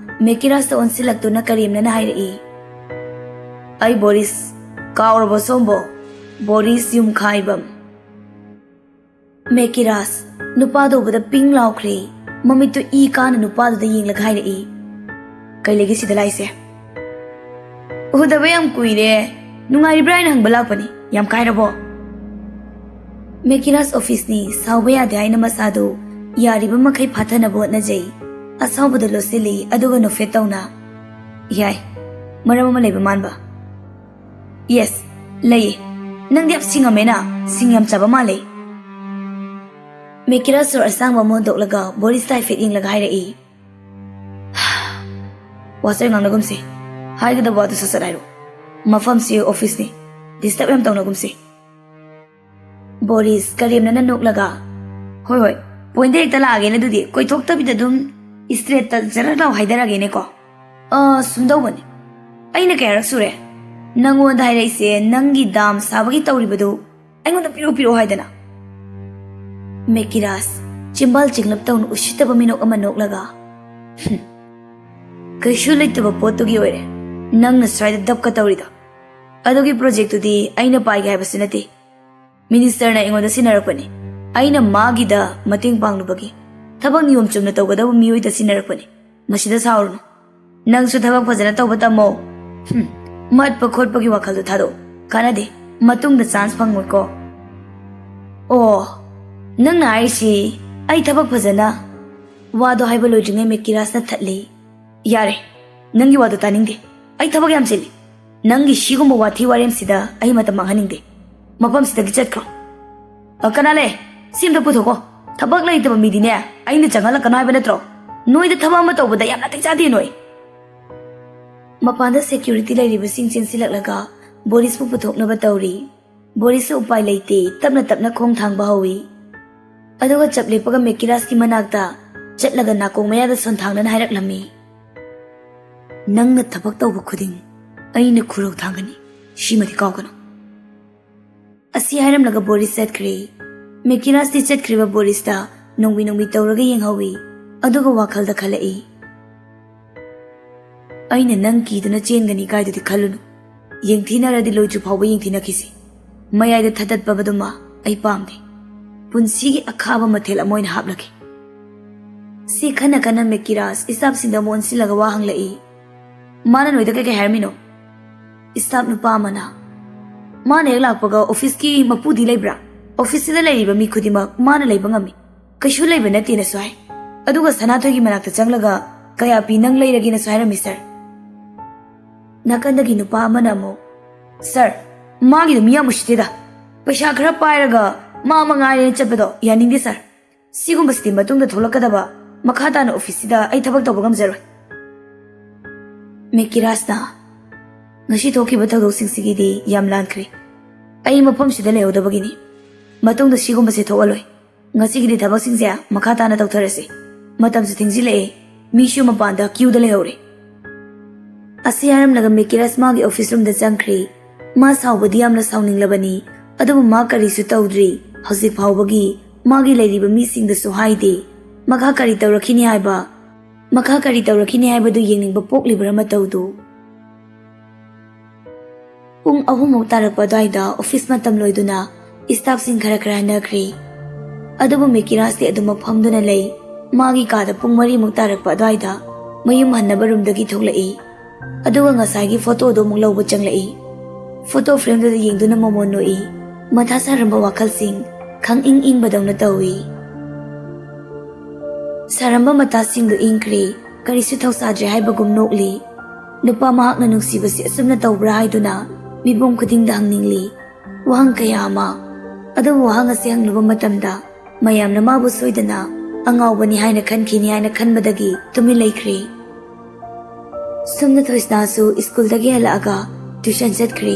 ꯃꯦꯀꯤꯔꯥꯖꯇ ꯑꯣꯟꯁꯤꯜꯂꯛꯇꯨꯅ ꯀꯔꯦꯝꯅꯅ ꯍꯥꯏꯔꯛꯏ, "ꯑꯩ ꯕꯣꯔꯤꯁ, ꯀꯥꯎꯔꯕꯣ ꯁꯣꯝꯕꯣ? ꯕꯣꯔꯤꯁ ꯌꯨꯝꯈꯥꯏꯕꯝ꯫" ꯃꯦꯀꯤꯔꯥꯖ ꯅꯨꯄꯥꯗꯨ ꯎꯕꯗ ꯄꯤꯡ ꯂꯥꯎꯈ꯭ꯔꯦ꯫ ꯃꯃꯤꯠꯇꯨ ꯏ ꯀꯥꯅ ꯅꯨꯄꯥꯗꯨꯗ ꯌꯦꯡꯂꯒ ꯍꯥꯏꯔꯛꯏ, "ꯀꯩ ꯂꯩꯒꯦ ꯁꯤꯗ ꯂꯥꯛꯏꯁꯦ?" "ꯎꯗꯕ ꯌꯥꯝ ꯀꯨꯏꯔꯦ꯫ ꯅꯨꯡꯉꯥꯏꯔꯤꯕ꯭ꯔꯥ ꯍꯥꯏꯅ ꯍꯪꯕ ꯂꯥꯛꯄꯅꯤ꯫ ꯌꯥꯝ ꯀꯥꯏꯔꯕꯣ?" ꯃꯦꯀꯤꯔꯥꯖ ꯑꯣꯐꯤꯁꯅꯤ, ꯁꯥꯎꯕ ꯌꯥꯗꯦ ꯍꯥꯏꯅ ꯃꯁꯥꯗꯨ ꯌꯥꯔꯤꯕ ꯃꯈꯩ ꯐꯥꯊꯅꯕ ꯍꯣꯠꯅꯖꯩ꯫ ꯑꯁꯥꯎꯕꯗ ꯂꯣꯠꯁꯤꯜꯂꯤ, ꯑꯗꯨꯒ ꯅꯣꯛꯐꯦꯠ ꯇꯧꯅ, "ꯌꯥꯏ, ꯃꯔꯝ ꯑꯃ ꯂꯩꯕ ꯃꯥꯟꯕ꯫" "ꯌꯦꯁ, ꯂꯩꯌꯦ꯫ ꯅꯪꯗꯤ ꯌꯥꯝ ꯁꯤꯡꯉꯝꯃꯦꯅ, ꯁꯤꯡ ꯌꯥꯝ ꯆꯥꯕ ꯃꯥꯜꯂꯦ꯫" ꯃꯦꯀꯤꯔꯥꯖ ꯁꯣꯔ ꯑꯁꯥꯡꯕ ꯑꯃ ꯍꯣꯟꯗꯣꯛꯂꯒ ꯕꯣꯔꯤꯁꯇ ꯍꯥꯏꯐꯦꯠ ꯌꯦꯡꯂꯒ ꯍꯥꯏꯔꯛꯏ, "ꯋꯥꯁꯦ ꯉꯥꯡꯅꯒꯨꯝꯁꯦ꯫ ꯍꯥꯏꯒꯗꯕ ꯋꯥꯗꯨ ꯁꯠ ꯁꯠ ꯍꯥꯏꯔꯣ꯫ ꯃꯐꯝꯁꯤ ꯑꯣꯐꯤꯁꯅꯤ꯫ ꯗꯤꯁꯇꯔꯕ ꯌꯥꯝ ꯇꯧꯅꯒꯨꯝꯁꯦ꯫" ꯕꯣꯔꯤꯁ ꯀꯔꯦꯝꯅꯅ ꯅꯣꯛꯂꯒ, "ꯍꯣꯏ, ꯍꯣꯏ, ꯄꯣꯏꯟꯗ ꯍꯦꯛꯇ ꯂꯥꯛꯑꯒꯦꯅꯦ꯫ ꯑꯗꯨꯗꯤ ꯀꯣꯏꯊꯣꯛꯇꯕꯤꯗ ꯑꯗꯨꯝ ꯏꯁꯇ꯭ꯔꯦꯠꯇ ꯖꯔ ꯂꯥꯎ ꯍꯥꯏꯗꯔꯒꯦꯅꯦꯀꯣ꯫ ꯑ, ꯁꯨꯝ ꯇꯧꯕꯅꯦ꯫ ꯑꯩꯅ ꯀꯌꯥꯔꯛ ꯁꯨꯔꯦ ꯅꯪꯉꯣꯟꯗ ꯍꯥꯏꯔꯛꯏꯁꯦ, ꯅꯪꯒꯤ ꯗꯥꯝ ꯁꯥꯕꯒꯤ ꯇꯧꯔꯤꯕꯗꯨ ꯑꯩꯉꯣꯟꯗ ꯄꯤꯔꯛꯑꯣ, ꯄꯤꯔꯛꯑꯣ ꯍꯥꯏꯗꯅ?" ꯃꯦꯀꯤꯔꯥꯖ ꯆꯤꯝꯕꯥꯜ ꯆꯤꯡꯂꯞ ꯇꯧꯅ ꯎꯁꯤꯠꯇꯕ ꯃꯤꯅꯣꯛ ꯑꯃ ꯅꯣꯛꯂꯒ, "ꯍꯨꯝ, ꯀꯩꯁꯨ ꯂꯩꯇꯕ ꯄꯣꯠꯇꯨꯒꯤ ꯑꯣꯏꯔꯦ ꯅꯪꯅ ꯁ꯭ꯋꯥꯏꯗ ꯗꯞꯀ ꯇꯧꯔꯤꯗꯣ꯫ ꯑꯗꯨꯒꯤ ꯄ꯭ꯔꯣꯖꯦꯛꯇꯨꯗꯤ ꯑꯩꯅ ꯄꯥꯏꯒꯦ ꯍꯥꯏꯕꯁꯨ ꯅꯠꯇꯦ꯫ ꯃꯤꯅꯤꯁꯇꯔꯅ ꯑꯩꯉꯣꯟꯗ ꯁꯤꯟꯅꯔꯛꯄꯅꯤ꯫ ꯑꯩꯅ ꯃꯥꯒꯤꯗ ꯃꯇꯦꯡ ꯄꯥꯡꯂꯨꯕꯒꯤ꯫ ꯊꯕꯛ ꯅꯤꯌꯣꯝ ꯆꯨꯝꯅ ꯇꯧꯒꯗꯕ ꯃꯤꯑꯣꯏꯗ ꯁꯤꯟꯅꯔꯛꯄꯅꯤ꯫ ꯃꯁꯤꯗ ꯁꯥꯎꯔꯨꯅꯨ꯫ ꯅꯪꯁꯨ ꯊꯕꯛ ꯐꯖꯅ ꯇꯧꯕ ꯇꯝꯃꯣ꯫ ꯍꯨꯝ, ꯃꯠꯄ ꯈꯣꯠꯄꯒꯤ ꯋꯥꯈꯜꯗꯣ ꯊꯥꯗꯣꯛꯑꯣ꯫ ꯀꯥꯟꯅꯗꯦ꯫ ꯃꯇꯨꯡꯗ ꯆꯥꯟꯁ ꯐꯪꯉꯣꯏꯀꯣ꯫ ꯑꯣ, ꯅꯪꯅ ꯍꯥꯏꯔꯤꯁꯤ ꯑꯩ ꯊꯕꯛ ꯐꯖꯅ꯫ ꯋꯥꯗꯣ ꯍꯥꯏꯕ ꯂꯣꯏꯗ꯭ꯔꯤꯉꯩ ꯃꯦꯀꯤꯔꯥꯁꯅ ꯊꯠꯂꯤ꯫ ꯌꯥꯔꯦ, ꯅꯪꯒꯤ ꯋꯥꯗꯣ ꯇꯥꯅꯤꯡꯗꯦ꯫ ꯑꯩ ꯊꯕꯛ ꯌꯥꯝ ꯆꯤꯜꯂꯤ꯫ ꯅꯪꯒꯤ ꯁꯤꯒꯨꯝꯕ ꯋꯥꯊꯤ ꯋꯥꯔꯦꯝꯁꯤꯗ ꯑꯩ ꯃꯇꯝ ꯃꯥꯡꯍꯟꯅꯤꯡꯗꯦ꯫ ꯃꯐꯝꯁꯤꯗꯒꯤ ꯆꯠꯈ꯭ꯔꯣ꯫ ꯑ, ꯀꯅꯥ ꯂꯩ? ꯁꯤ ꯑꯝꯇ ꯄꯨꯊꯣꯛꯀꯣ꯫ ꯊꯕꯛ ꯂꯩꯇꯕ ꯃꯤꯗꯤꯅꯦ ꯑꯩꯅ ꯆꯪꯍꯜꯂꯛꯀꯅꯣ ꯍꯥꯏꯕ ꯅꯠꯇ꯭ꯔꯣ? ꯅꯣꯏꯗ ꯊꯕꯛ ꯑꯃ ꯇꯧꯕꯗ ꯌꯥꯝ ꯅꯥꯇꯩ ꯆꯥꯗꯦ ꯅꯣꯏ꯫ ꯃꯄꯥꯟꯗ ꯁꯦꯀ꯭ꯌꯨꯔꯤꯇꯤ ꯂꯩꯔꯤꯕꯁꯤꯡ ꯆꯦꯟꯁꯤꯜꯂꯛꯂꯒ ꯕꯣꯔꯤꯁꯄꯨ ꯄꯨꯊꯣꯛꯅꯕ ꯇꯧꯔꯤ꯫ ꯕꯣꯔꯤꯁꯁꯨ ꯎꯄꯥꯏ ꯂꯩꯇꯦ, ꯇꯞꯅ ꯇꯞꯅ ꯈꯣꯡ ꯊꯥꯡꯕ ꯍꯧꯏ꯫ ꯑꯗꯨꯒ ꯆꯞ ꯂꯦꯞꯄꯒ ꯃꯦꯀꯤꯔꯥꯁꯀꯤ ꯃꯅꯥꯛꯇ ꯆꯠꯂꯒ ꯅꯥꯀꯣꯡ ꯃꯌꯥꯗ ꯁꯣꯟꯊꯥꯡꯅꯅ ꯍꯥꯏꯔꯛꯂꯝꯃꯤ, "ꯅꯪꯅ ꯊꯕꯛ ꯇꯧꯕ ꯈꯨꯗꯤꯡ ꯑꯩꯅ ꯈꯨꯔꯧ ꯊꯥꯡꯒꯅꯤ, ꯁꯤꯃꯗꯤ ꯀꯥꯎꯒꯅꯨ꯫" ꯑꯁꯤ ꯍꯥꯏꯔꯝꯂꯒ ꯕꯣꯔꯤꯁ ꯆꯠꯈ꯭ꯔꯦ꯫ ꯃꯦꯀꯤꯔꯥꯁꯇꯤ ꯆꯠꯈ꯭ꯔꯤꯕ ꯕꯣꯔꯤꯁꯇ ꯅꯣꯡꯃꯤ ꯅꯣꯡꯃꯤ ꯇꯧꯔꯒ ꯌꯦꯡꯍꯧꯏ, ꯑꯗꯨꯒ ꯋꯥꯈꯜꯗ ꯈꯜꯂꯛꯏ, "ꯑꯩꯅ ꯅꯪ ꯀꯤꯗꯨꯅ ꯆꯦꯟꯒꯅꯤ ꯀꯥꯏꯗꯨꯗꯤ ꯈꯜꯂꯨꯅꯨ꯫ ꯌꯦꯡꯊꯤꯅꯔꯗꯤ ꯂꯣꯏꯗ꯭ꯔꯤ ꯐꯥꯎꯕ ꯌꯦꯡꯊꯤꯅꯈꯤꯁꯤ꯫ ꯃꯌꯥꯏꯗ ꯊꯗꯠꯄꯕꯗꯨꯃ ꯑꯩ ꯄꯥꯝꯗꯦ꯫ ꯄꯨꯟꯁꯤꯒꯤ ꯑꯈꯥꯕ ꯃꯊꯦꯜ ꯑꯃ ꯑꯣꯏꯅ ꯍꯥꯞꯂꯒꯦ꯫" ꯁꯤ ꯈꯟꯅ ꯈꯟꯅ ꯃꯦꯀꯤꯔꯥꯁ ꯏꯁꯇꯥꯐꯁꯤꯡꯗ ꯑꯃꯨꯛ ꯑꯣꯟꯁꯤꯜꯂꯒ ꯋꯥ ꯍꯪꯂꯛꯏ, "ꯃꯥꯅ ꯅꯣꯏꯗ ꯀꯩꯀꯩ ꯍꯥꯏꯔꯝꯃꯤꯅꯣ?" ꯏꯁꯇꯥꯐ ꯅꯨꯄꯥ ꯑꯃꯅ, "ꯃꯥꯅ ꯍꯦꯛ ꯂꯥꯛꯄꯒ, 'ꯑꯣꯐꯤꯁꯀꯤ ꯃꯄꯨꯗꯤ ꯂꯩꯕ꯭ꯔꯥ? ꯑꯣꯐꯤꯁꯁꯤꯗ ꯂꯩꯔꯤꯕ ꯃꯤ ꯈꯨꯗꯤꯡꯃꯛ ꯃꯥꯅ ꯂꯩꯕ ꯉꯝꯃꯤ꯫ ꯀꯩꯁꯨ ꯂꯩꯕ ꯅꯠꯇꯦꯅꯁꯨ ꯍꯥꯏ꯫ ꯑꯗꯨꯒ ꯁꯅꯥꯊꯣꯏꯒꯤ ꯃꯅꯥꯛꯇ ꯆꯪꯂꯒ, 'ꯀꯌꯥ ꯄꯤ ꯅꯪ ꯂꯩꯔꯒꯦꯅꯁꯨ ꯍꯥꯏꯔꯝꯃꯤ, ꯁꯥꯔ.'" ꯅꯥꯀꯟꯗꯒꯤ ꯅꯨꯄꯥ ꯑꯃꯅ ꯑꯃꯨꯛ, "ꯁꯥꯔ, ꯃꯥꯒꯤꯗꯣ ꯃꯤ ꯌꯥꯝ ꯎꯁꯤꯠꯇꯦꯗ꯫ ꯄꯩꯁꯥ ꯈꯔ ꯄꯥꯏꯔꯒ ꯃꯥ ꯑꯃ ꯉꯥꯏꯔꯦꯅ ꯆꯠꯄꯗꯣ ꯌꯥꯅꯤꯡꯗꯦ, ꯁꯥꯔ꯫ ꯁꯤꯒꯨꯝꯕꯁꯤꯗꯤ ꯃꯇꯨꯡꯗ ꯊꯣꯛꯂꯛꯀꯗꯕ꯫ ꯃꯈꯥ ꯇꯥꯅ ꯑꯣꯐꯤꯁꯁꯤꯗ ꯑꯩ ꯊꯕꯛ ꯇꯧꯕ ꯉꯝꯖꯔꯣꯏ꯫" ꯃꯦꯀꯤꯔꯥꯁꯅ, "ꯉꯁꯤ ꯊꯣꯛꯈꯤꯕ ꯊꯧꯗꯣꯛꯁꯤꯡꯁꯤꯒꯤꯗꯤ ꯌꯥꯝ ꯂꯥꯟꯈ꯭ꯔꯦ꯫ ꯑꯩ ꯃꯐꯝꯁꯤꯗ ꯂꯩꯍꯧꯗꯕꯒꯤꯅꯤ꯫ ꯃꯇꯨꯡꯗ ꯁꯤꯒꯨꯝꯕꯁꯦ ꯊꯣꯛꯍꯜꯂꯣꯏ꯫ ꯉꯁꯤꯒꯤꯗꯤ ꯊꯕꯛꯁꯤꯡꯁꯦ ꯃꯈꯥ ꯇꯥꯅ ꯇꯧꯊꯔꯁꯤ꯫ ꯃꯇꯝꯁꯨ ꯊꯦꯡꯖꯤꯜꯂꯛꯑꯦ꯫ ꯃꯤꯁꯨ ꯃꯄꯥꯟꯗ ꯀ꯭ꯌꯨꯗ ꯂꯩꯍꯧꯔꯦ꯫" ꯑꯁꯤ ꯍꯥꯏꯔꯝꯂꯒ ꯃꯦꯀꯤꯔꯥꯁ ꯃꯥꯒꯤ ꯑꯣꯐꯤꯁ ꯔꯨꯝꯗ ꯆꯪꯈ꯭ꯔꯦ꯫ ꯃꯥ ꯁꯥꯎꯕꯗꯤ ꯌꯥꯝꯅ ꯁꯥꯎꯅꯤꯡꯂꯕꯅꯤ, ꯑꯗꯨꯕꯨ ꯃꯥ ꯀꯔꯤꯁꯨ ꯇꯧꯗ꯭ꯔꯤ꯫ ꯍꯧꯖꯤꯛ ꯐꯥꯎꯕꯒꯤ ꯃꯥꯒꯤ ꯂꯩꯔꯤꯕ ꯃꯤꯁꯤꯡꯗꯁꯨ ꯍꯥꯏꯗꯦ꯫ ꯃꯈꯥ ꯀꯔꯤ ꯇꯧꯔꯛꯈꯤꯅꯤ ꯍꯥꯏꯕ, ꯃꯈꯥ ꯀꯔꯤ ꯇꯧꯔꯛꯈꯤꯅꯤ ꯍꯥꯏꯕꯗꯨ ꯌꯦꯡꯅꯤꯡꯕ ꯄꯣꯛꯂꯤꯕ꯭ꯔꯥ ꯃꯇꯧꯗꯨ꯫ ꯄꯨꯡ ꯑꯍꯨꯝꯃꯨꯛ ꯇꯥꯔꯛꯄ ꯑꯗꯨꯋꯥꯏꯗ ꯑꯣꯐꯤꯁ ꯃꯇꯝ ꯂꯣꯏꯗꯨꯅ ꯏꯁꯇꯥꯐꯁꯤꯡ ꯈꯔ ꯈꯔ ꯍꯟꯅꯈ꯭ꯔꯦ꯫ ꯑꯗꯨꯕꯨ ꯃꯦꯀꯤꯔꯥꯁꯇꯤ ꯑꯗꯨꯃꯛ ꯐꯝꯗꯨꯅ ꯂꯩ꯫ ꯃꯥꯒꯤ ꯀꯥꯗ ꯄꯨꯡ ꯃꯔꯤꯃꯨꯛ ꯇꯥꯔꯛꯄ ꯑꯗꯨꯋꯥꯏꯗ ꯃꯌꯨꯝ ꯍꯟꯅꯕ ꯔꯨꯝꯗꯒꯤ ꯊꯣꯛꯂꯛꯏ꯫ ꯑꯗꯨꯒ ꯉꯁꯥꯏꯒꯤ ꯐꯣꯇꯣꯗꯣ ꯑꯃꯨꯛ ꯂꯧꯕ ꯆꯪꯂꯛꯏ꯫ ꯐꯣꯇꯣ ꯐ꯭ꯔꯦꯝꯗꯨꯗ ꯌꯦꯡꯗꯨꯅ ꯃꯃꯣꯟ ꯅꯣꯛꯏ꯫ ꯃꯊꯥ ꯁꯥꯔꯝꯕ ꯋꯥꯈꯜꯁꯤꯡ ꯈꯪ ꯏꯪ ꯏꯪꯕꯗꯧꯅ ꯇꯧꯏ꯫ ꯁꯥꯔꯝꯕ ꯃꯊꯥꯁꯤꯡꯗꯨ ꯏꯪꯈ꯭ꯔꯦ꯫ ꯀꯔꯤꯁꯨ ꯊꯧꯁꯥꯗ꯭ꯔꯦ ꯍꯥꯏꯕꯒꯨꯝ ꯅꯣꯛꯂꯤ꯫ ꯅꯨꯄꯥ ꯃꯍꯥꯛꯅ ꯅꯨꯡꯁꯤꯕꯁꯤ ꯑꯁꯨꯝꯅ ꯇꯧꯕ꯭ꯔꯥ ꯍꯥꯏꯗꯨꯅ ꯃꯤꯄꯨꯝ ꯈꯨꯗꯤꯡꯗ ꯍꯪꯅꯤꯡꯂꯤ꯫ ꯋꯥꯍꯪ ꯀꯌꯥ ꯑꯃ꯫ ꯑꯗꯨꯕꯨ ꯋꯥꯍꯪ ꯑꯁꯤ ꯍꯪꯂꯨꯕ ꯃꯇꯝꯗ ꯃꯌꯥꯝꯅ ꯃꯥꯕꯨ ꯁꯣꯏꯗꯅ ꯑꯉꯥꯎꯕꯅꯤ ꯍꯥꯏꯅ ꯈꯟꯈꯤꯅꯤ ꯍꯥꯏꯅ ꯈꯟꯕꯗꯒꯤ ꯇꯨꯃꯤꯟ ꯂꯩꯈ꯭ꯔꯦ꯫ ꯁꯣꯝꯗ ꯊꯣꯏꯁꯅꯥꯁꯨ ꯁ꯭ꯀꯨꯜꯗꯒꯤ ꯍꯜꯂꯛꯑꯒ ꯇ꯭ꯌꯨꯁꯟ ꯆꯠꯈ꯭ꯔꯦ꯫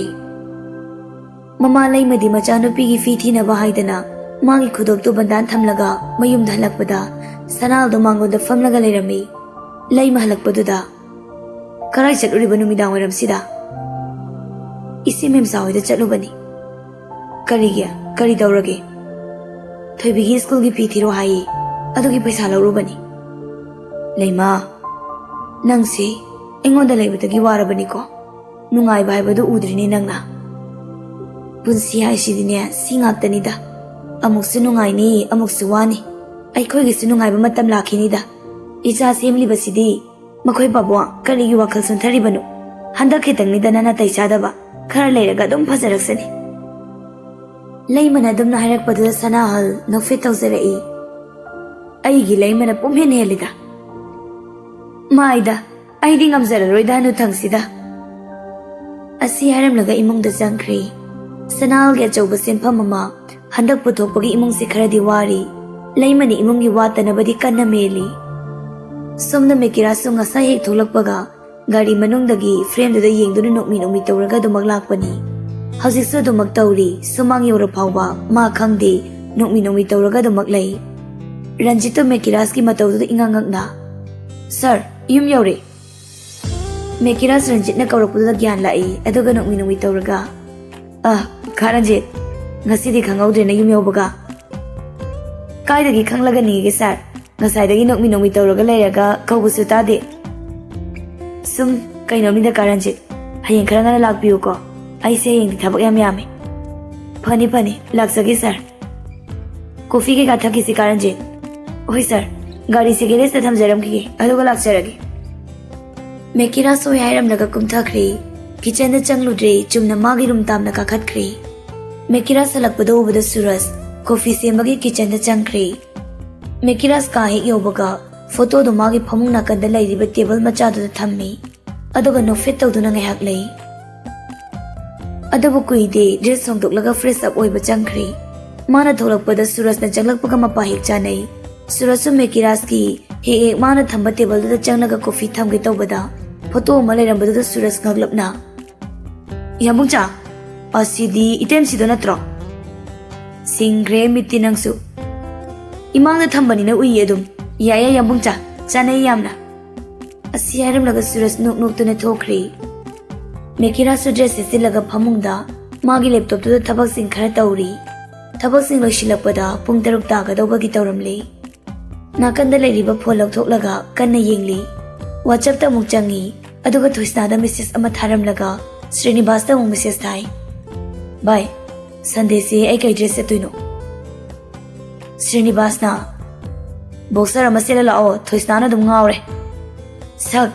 ꯃꯃꯥ ꯂꯩꯃꯗꯤ ꯃꯆꯥꯅꯨꯄꯤꯒꯤ ꯐꯤ ꯊꯤꯅꯕ ꯍꯥꯏꯗꯅ ꯃꯥꯒꯤ ꯈꯨꯗꯣꯞꯇꯨ ꯕꯟꯗꯥꯟ ꯊꯝꯂꯒ ꯃꯌꯨꯝꯗ ꯍꯜꯂꯛꯄꯗ ꯁꯅꯥꯜꯗꯣ ꯃꯥꯡꯒꯣꯟꯗ ꯐꯝꯂꯒ ꯂꯩꯔꯝꯃꯤ꯫ ꯂꯩꯃ ꯍꯜꯂꯛꯄꯗꯨꯗ, "ꯀꯔꯥꯏ ꯆꯠꯂꯨꯔꯤꯕ ꯅꯨꯃꯤꯗꯥꯡ ꯋꯥꯏꯔꯝꯁꯤꯗ?" "ꯏꯆꯦ ꯃꯦꯝꯆꯥ ꯍꯣꯏꯗ ꯆꯠꯂꯨꯕꯅꯤ꯫" "ꯀꯔꯤꯒꯤ? ꯀꯔꯤ ꯇꯧꯔꯒꯦ?" "ꯊꯣꯏꯕꯤꯒꯤ ꯁ꯭ꯀꯨꯜꯒꯤ ꯐꯤ ꯊꯤꯔꯣ ꯍꯥꯏꯌꯦ, ꯑꯗꯨꯒꯤ ꯄꯩꯁꯥ ꯂꯧꯔꯨꯕꯅꯤ꯫" "ꯂꯩꯃ, ꯅꯪꯁꯤ ꯑꯩꯉꯣꯟꯗ ꯂꯩꯕꯗꯒꯤ ꯋꯥꯔꯕꯅꯤꯀꯣ꯫ ꯅꯨꯡꯉꯥꯏꯕ ꯍꯥꯏꯕꯗꯨ ꯎꯗ꯭ꯔꯤꯅꯦ ꯅꯪꯅ꯫ ꯄꯨꯟꯁꯤ ꯍꯥꯏꯁꯤꯗꯤꯅꯦ, ꯁꯤ ꯉꯥꯛꯇꯅꯤꯗ꯫ ꯑꯃꯨꯛꯁꯨ ꯅꯨꯡꯉꯥꯏꯅꯤ, ꯑꯃꯨꯛꯁꯨ ꯋꯥꯅꯤ꯫ ꯑꯩꯈꯣꯏꯒꯤꯁꯨ ꯅꯨꯡꯉꯥꯏꯕ ꯃꯇꯝ ꯂꯥꯛꯈꯤꯅꯤꯗ꯫ ꯏꯆꯥ ꯁꯦꯝꯂꯤꯕꯁꯤꯗꯤ ꯃꯈꯣꯏ ꯄꯥꯕꯨꯡ ꯀꯔꯤꯒꯤ ꯋꯥꯈꯜ ꯁꯣꯟꯊꯔꯤꯕꯅꯣ? ꯍꯟꯗꯛ ꯈꯤꯇꯪꯅꯤꯗꯅ ꯅꯥꯇꯩ ꯆꯥꯗꯕ, ꯈꯔ ꯂꯩꯔꯒ ꯑꯗꯨꯝ ꯐꯖꯔꯛꯁꯅꯤ꯫" ꯂꯩꯃꯅ ꯑꯗꯨꯝꯅ ꯍꯥꯏꯔꯛꯄꯗꯨꯗ ꯁꯅꯥꯍꯜ ꯅꯣꯛꯐꯦꯠ ꯇꯧꯖꯔꯛꯏ꯫ "ꯑꯩꯒꯤ ꯂꯩꯃꯅ ꯄꯨꯝꯍꯦꯟ ꯍꯦꯜꯂꯤꯗ꯫ ꯃꯥꯏꯗ, ꯑꯩꯗꯤ ꯉꯝꯖꯔꯔꯣꯏꯗ ꯍꯅꯨꯊꯪꯁꯤꯗ꯫" ꯑꯁꯤ ꯍꯥꯏꯔꯝꯂꯒ ꯏꯃꯨꯡꯗ ꯆꯪꯈ꯭ꯔꯦ꯫ ꯁꯅꯥꯍꯜꯒꯤ ꯑꯆꯧꯕ ꯁꯦꯟꯐꯝ ꯑꯃ ꯍꯟꯗꯛ ꯄꯨꯊꯣꯛꯄꯒꯤ ꯏꯃꯨꯡꯁꯤ ꯈꯔꯗꯤ ꯋꯥꯔꯤ꯫ ꯂꯩꯃꯅꯤ ꯏꯃꯨꯡꯒꯤ ꯋꯥꯠꯇꯅꯕꯗꯤ ꯀꯟꯅ ꯃꯦꯜꯂꯤ꯫ ꯁꯣꯝꯗ ꯃꯦꯀꯤꯔꯥꯁꯁꯨ ꯉꯁꯥꯏ ꯍꯦꯛ ꯊꯣꯛꯂꯛꯄꯒ ꯒꯥꯔꯤ ꯃꯅꯨꯡꯗꯒꯤ ꯐ꯭ꯔꯦꯝꯗꯨꯗ ꯌꯦꯡꯗꯨꯅ ꯅꯣꯛꯃꯤ ꯅꯣꯛꯃꯤ ꯇꯧꯔꯒ ꯑꯗꯨꯃꯛ ꯂꯥꯛꯄꯅꯤ꯫ ꯍꯧꯖꯤꯛꯁꯨ ꯑꯗꯨꯃꯛ ꯇꯧꯔꯤ꯫ ꯁꯨꯃꯥꯡ ꯌꯧꯔ ꯐꯥꯎꯕ ꯃꯥ ꯈꯪꯗꯦ, ꯅꯣꯛꯃꯤ ꯅꯣꯛꯃꯤ ꯇꯧꯔꯒ ꯑꯗꯨꯃꯛ ꯂꯩ꯫ ꯔꯟꯖꯤꯠꯇꯨ ꯃꯦꯀꯤꯔꯥꯁꯀꯤ ꯃꯇꯧꯗꯨꯗ ꯏꯉꯛ ꯉꯛꯅ, "ꯁꯥꯔ, ꯌꯨꯝ ꯌꯧꯔꯦ꯫" ꯃꯦꯀꯤꯔꯥꯁ ꯔꯟꯖꯤꯠꯅ ꯀꯧꯔꯛꯄꯗꯨꯗ ꯒ꯭ꯌꯥꯟ ꯂꯥꯛꯏ꯫ ꯑꯗꯨꯒ ꯅꯣꯛꯃꯤ ꯅꯣꯛꯃꯤ ꯇꯧꯔꯒ, "ꯑ, ꯈꯥ ꯔꯟꯖꯤꯠ, ꯉꯁꯤꯗꯤ ꯈꯪꯍꯧꯗ꯭ꯔꯦꯅ ꯌꯨꯝ ꯌꯧꯕꯒ꯫" "ꯀꯥꯏꯗꯒꯤ ꯈꯪꯂꯒꯅꯤꯒꯦ ꯁꯥꯔ? ꯉꯁꯥꯏꯗꯒꯤ ꯅꯣꯛꯃꯤ ꯅꯣꯛꯃꯤ ꯇꯧꯔꯒ ꯂꯩꯔꯒ ꯀꯧꯕꯁꯨ ꯇꯥꯗꯦ꯫" "ꯁꯨꯝ ꯀꯩꯅꯣꯝꯅꯤꯗ ꯀꯥ ꯔꯟꯖꯤꯠ, ꯍꯌꯦꯡ ꯈꯔ ꯉꯟꯅ ꯂꯥꯛꯄꯤꯌꯨꯀꯣ꯫ ꯑꯩꯁꯦ ꯍꯌꯦꯡꯗꯤ ꯊꯕꯛ ꯌꯥꯝ ꯌꯥꯝꯃꯦ꯫" "ꯐꯅꯤ ꯐꯅꯤ, ꯂꯥꯛꯆꯒꯦ ꯁꯥꯔ꯫" ꯀꯣꯐꯤ ꯀꯩꯀꯥ ꯊꯛꯈꯤꯁꯤ, ꯀꯥꯔꯟꯖꯤꯠ꯫ ꯍꯣꯏ ꯁꯥꯔ, ꯒꯥꯔꯤꯁꯦ ꯒꯦꯔꯦꯖꯇ ꯊꯝꯖꯔꯝꯈꯤꯒꯦ, ꯑꯗꯨꯒ ꯂꯥꯛꯆꯔꯒꯦ꯫ ꯃꯦꯀꯤꯔꯥꯁ ꯍꯣꯏ ꯍꯥꯏꯔꯝꯂꯒ ꯀꯨꯝꯊꯈ꯭ꯔꯦ꯫ ꯀꯤꯆꯟꯗ ꯆꯪꯂꯨꯗ꯭ꯔꯦ, ꯆꯨꯝꯅ ꯃꯥꯒꯤ ꯔꯨꯝ ꯇꯥꯝꯅ ꯀꯥꯈꯠꯈ꯭ꯔꯦ꯫ ꯃꯦꯀꯤꯔꯥꯁ ꯍꯜꯂꯛꯄꯗ ꯎꯕꯗ ꯁꯨꯔꯖ ꯀꯣꯐꯤ ꯁꯦꯝꯕꯒꯤ ꯀꯤꯆꯟꯗ ꯆꯪꯈ꯭ꯔꯦ꯫ ꯃꯦꯀꯤꯔꯥꯁ ꯀꯥ ꯍꯦꯛ ꯌꯧꯕꯒ ꯐꯣꯇꯣꯗꯣ ꯃꯥꯒꯤ ꯐꯃꯨꯡ ꯅꯥꯀꯟꯗ ꯂꯩꯔꯤꯕ ꯇꯦꯕꯜ ꯃꯆꯥꯗꯨꯗ ꯊꯝꯃꯤ꯫ ꯑꯗꯨꯒ ꯅꯣꯛꯐꯦꯠ ꯇꯧꯗꯨꯅ ꯉꯥꯏꯍꯥꯛ ꯂꯩ꯫ ꯑꯗꯨꯕꯨ ꯀꯨꯏꯗꯦ, ꯗ꯭ꯔꯦꯁ ꯍꯣꯡꯗꯣꯛꯂꯒ ꯐ꯭ꯔꯦꯁ ꯑꯞ ꯑꯣꯏꯕ ꯆꯪꯈ꯭ꯔꯦ꯫ ꯃꯥꯅ ꯊꯣꯛꯂꯛꯄꯗ ꯁꯨꯔꯖꯅ ꯆꯪꯂꯛꯄꯒ ꯃꯄꯥ ꯍꯦꯛ ꯆꯥꯅꯩ꯫ ꯁꯨꯔꯖꯁꯨ ꯃꯦꯀꯤꯔꯥꯁꯀꯤ ꯍꯦꯛ ꯍꯦꯛ ꯃꯥꯅ ꯊꯝꯕ ꯇꯦꯕꯜꯗꯨꯗ ꯆꯪꯂꯒ ꯀꯣꯐꯤ ꯊꯝꯒꯦ ꯇꯧꯕꯗ ꯐꯣꯇꯣ ꯑꯃ ꯂꯩꯔꯝꯕꯗꯨꯗ ꯁꯨꯔꯖ ꯉꯛꯂꯞꯅ, "ꯌꯥꯝꯕꯨꯡꯆꯥ, ꯑꯁꯤꯗꯤ ꯏꯇꯦꯝꯁꯤꯗꯣ ꯅꯠꯇ꯭ꯔꯣ?" "ꯁꯤꯡꯈ꯭ꯔꯦ ꯃꯤꯠꯇꯤ ꯅꯪꯁꯨ꯫ ꯏꯃꯥꯡꯗ ꯊꯝꯕꯅꯤꯅ ꯎꯏꯌꯦ ꯑꯗꯨꯝ꯫ ꯌꯥꯏ ꯌꯥꯏ ꯌꯥꯝꯕꯨꯡꯆꯥ, ꯆꯥꯅꯩ ꯌꯥꯝꯅ"꯫ ꯑꯁꯤ ꯍꯥꯏꯔꯝꯂꯒ ꯁꯨꯔꯖ ꯅꯣꯛ ꯅꯣꯛꯇꯨꯅ ꯊꯣꯛꯈ꯭ꯔꯦ꯫ ꯃꯦꯀꯤꯔꯥꯁꯨ ꯗ꯭ꯔꯦꯁ ꯁꯦꯠꯆꯤꯜꯂꯒ ꯐꯃꯨꯡꯗ ꯃꯥꯒꯤ ꯂꯦꯞꯇꯣꯞꯇꯨꯗ ꯊꯕꯛꯁꯤꯡ ꯈꯔ ꯇꯧꯔꯤ꯫ ꯊꯕꯛꯁꯤꯡ ꯂꯣꯏꯁꯤꯜꯂꯛꯄꯗ ꯄꯨꯡ ꯇꯔꯨꯛ ꯇꯥꯒꯗꯧꯕꯒꯤ ꯇꯧꯔꯝꯂꯦ꯫ ꯅꯥꯀꯟꯗ ꯂꯩꯔꯤꯕ ꯐꯣꯟ ꯂꯧꯊꯣꯛꯂꯒ ꯀꯟꯅ ꯌꯦꯡꯂꯤ꯫ ꯋꯥꯆꯞꯇ ꯑꯃꯨꯛ ꯆꯪꯉꯤ, ꯑꯗꯨꯒ ꯊꯣꯏꯁꯅꯥꯗ ꯃꯦꯁꯦꯖ ꯑꯃ ꯊꯥꯔꯝꯂꯒ ꯁ꯭ꯔꯤꯅꯤꯕꯥꯁꯇ ꯑꯃꯨꯛ ꯃꯦꯁꯦꯖ ꯊꯥꯏ꯫ "ꯚꯥꯏ, ꯁꯟꯗꯦꯁꯦ ꯑꯩ ꯀꯩ ꯗ꯭ꯔꯦꯁ ꯁꯦꯠꯇꯣꯏꯅꯣ?" ꯁ꯭ꯔꯤꯅꯤꯕꯥꯁꯅ, "ꯕꯣꯛꯁꯔ ꯑꯃ ꯁꯦꯠꯂ ꯂꯥꯛꯑꯣ, ꯊꯣꯏꯁꯅꯥꯅ ꯑꯗꯨꯝ ꯉꯥꯎꯔꯦ"꯫ "ꯁꯛ,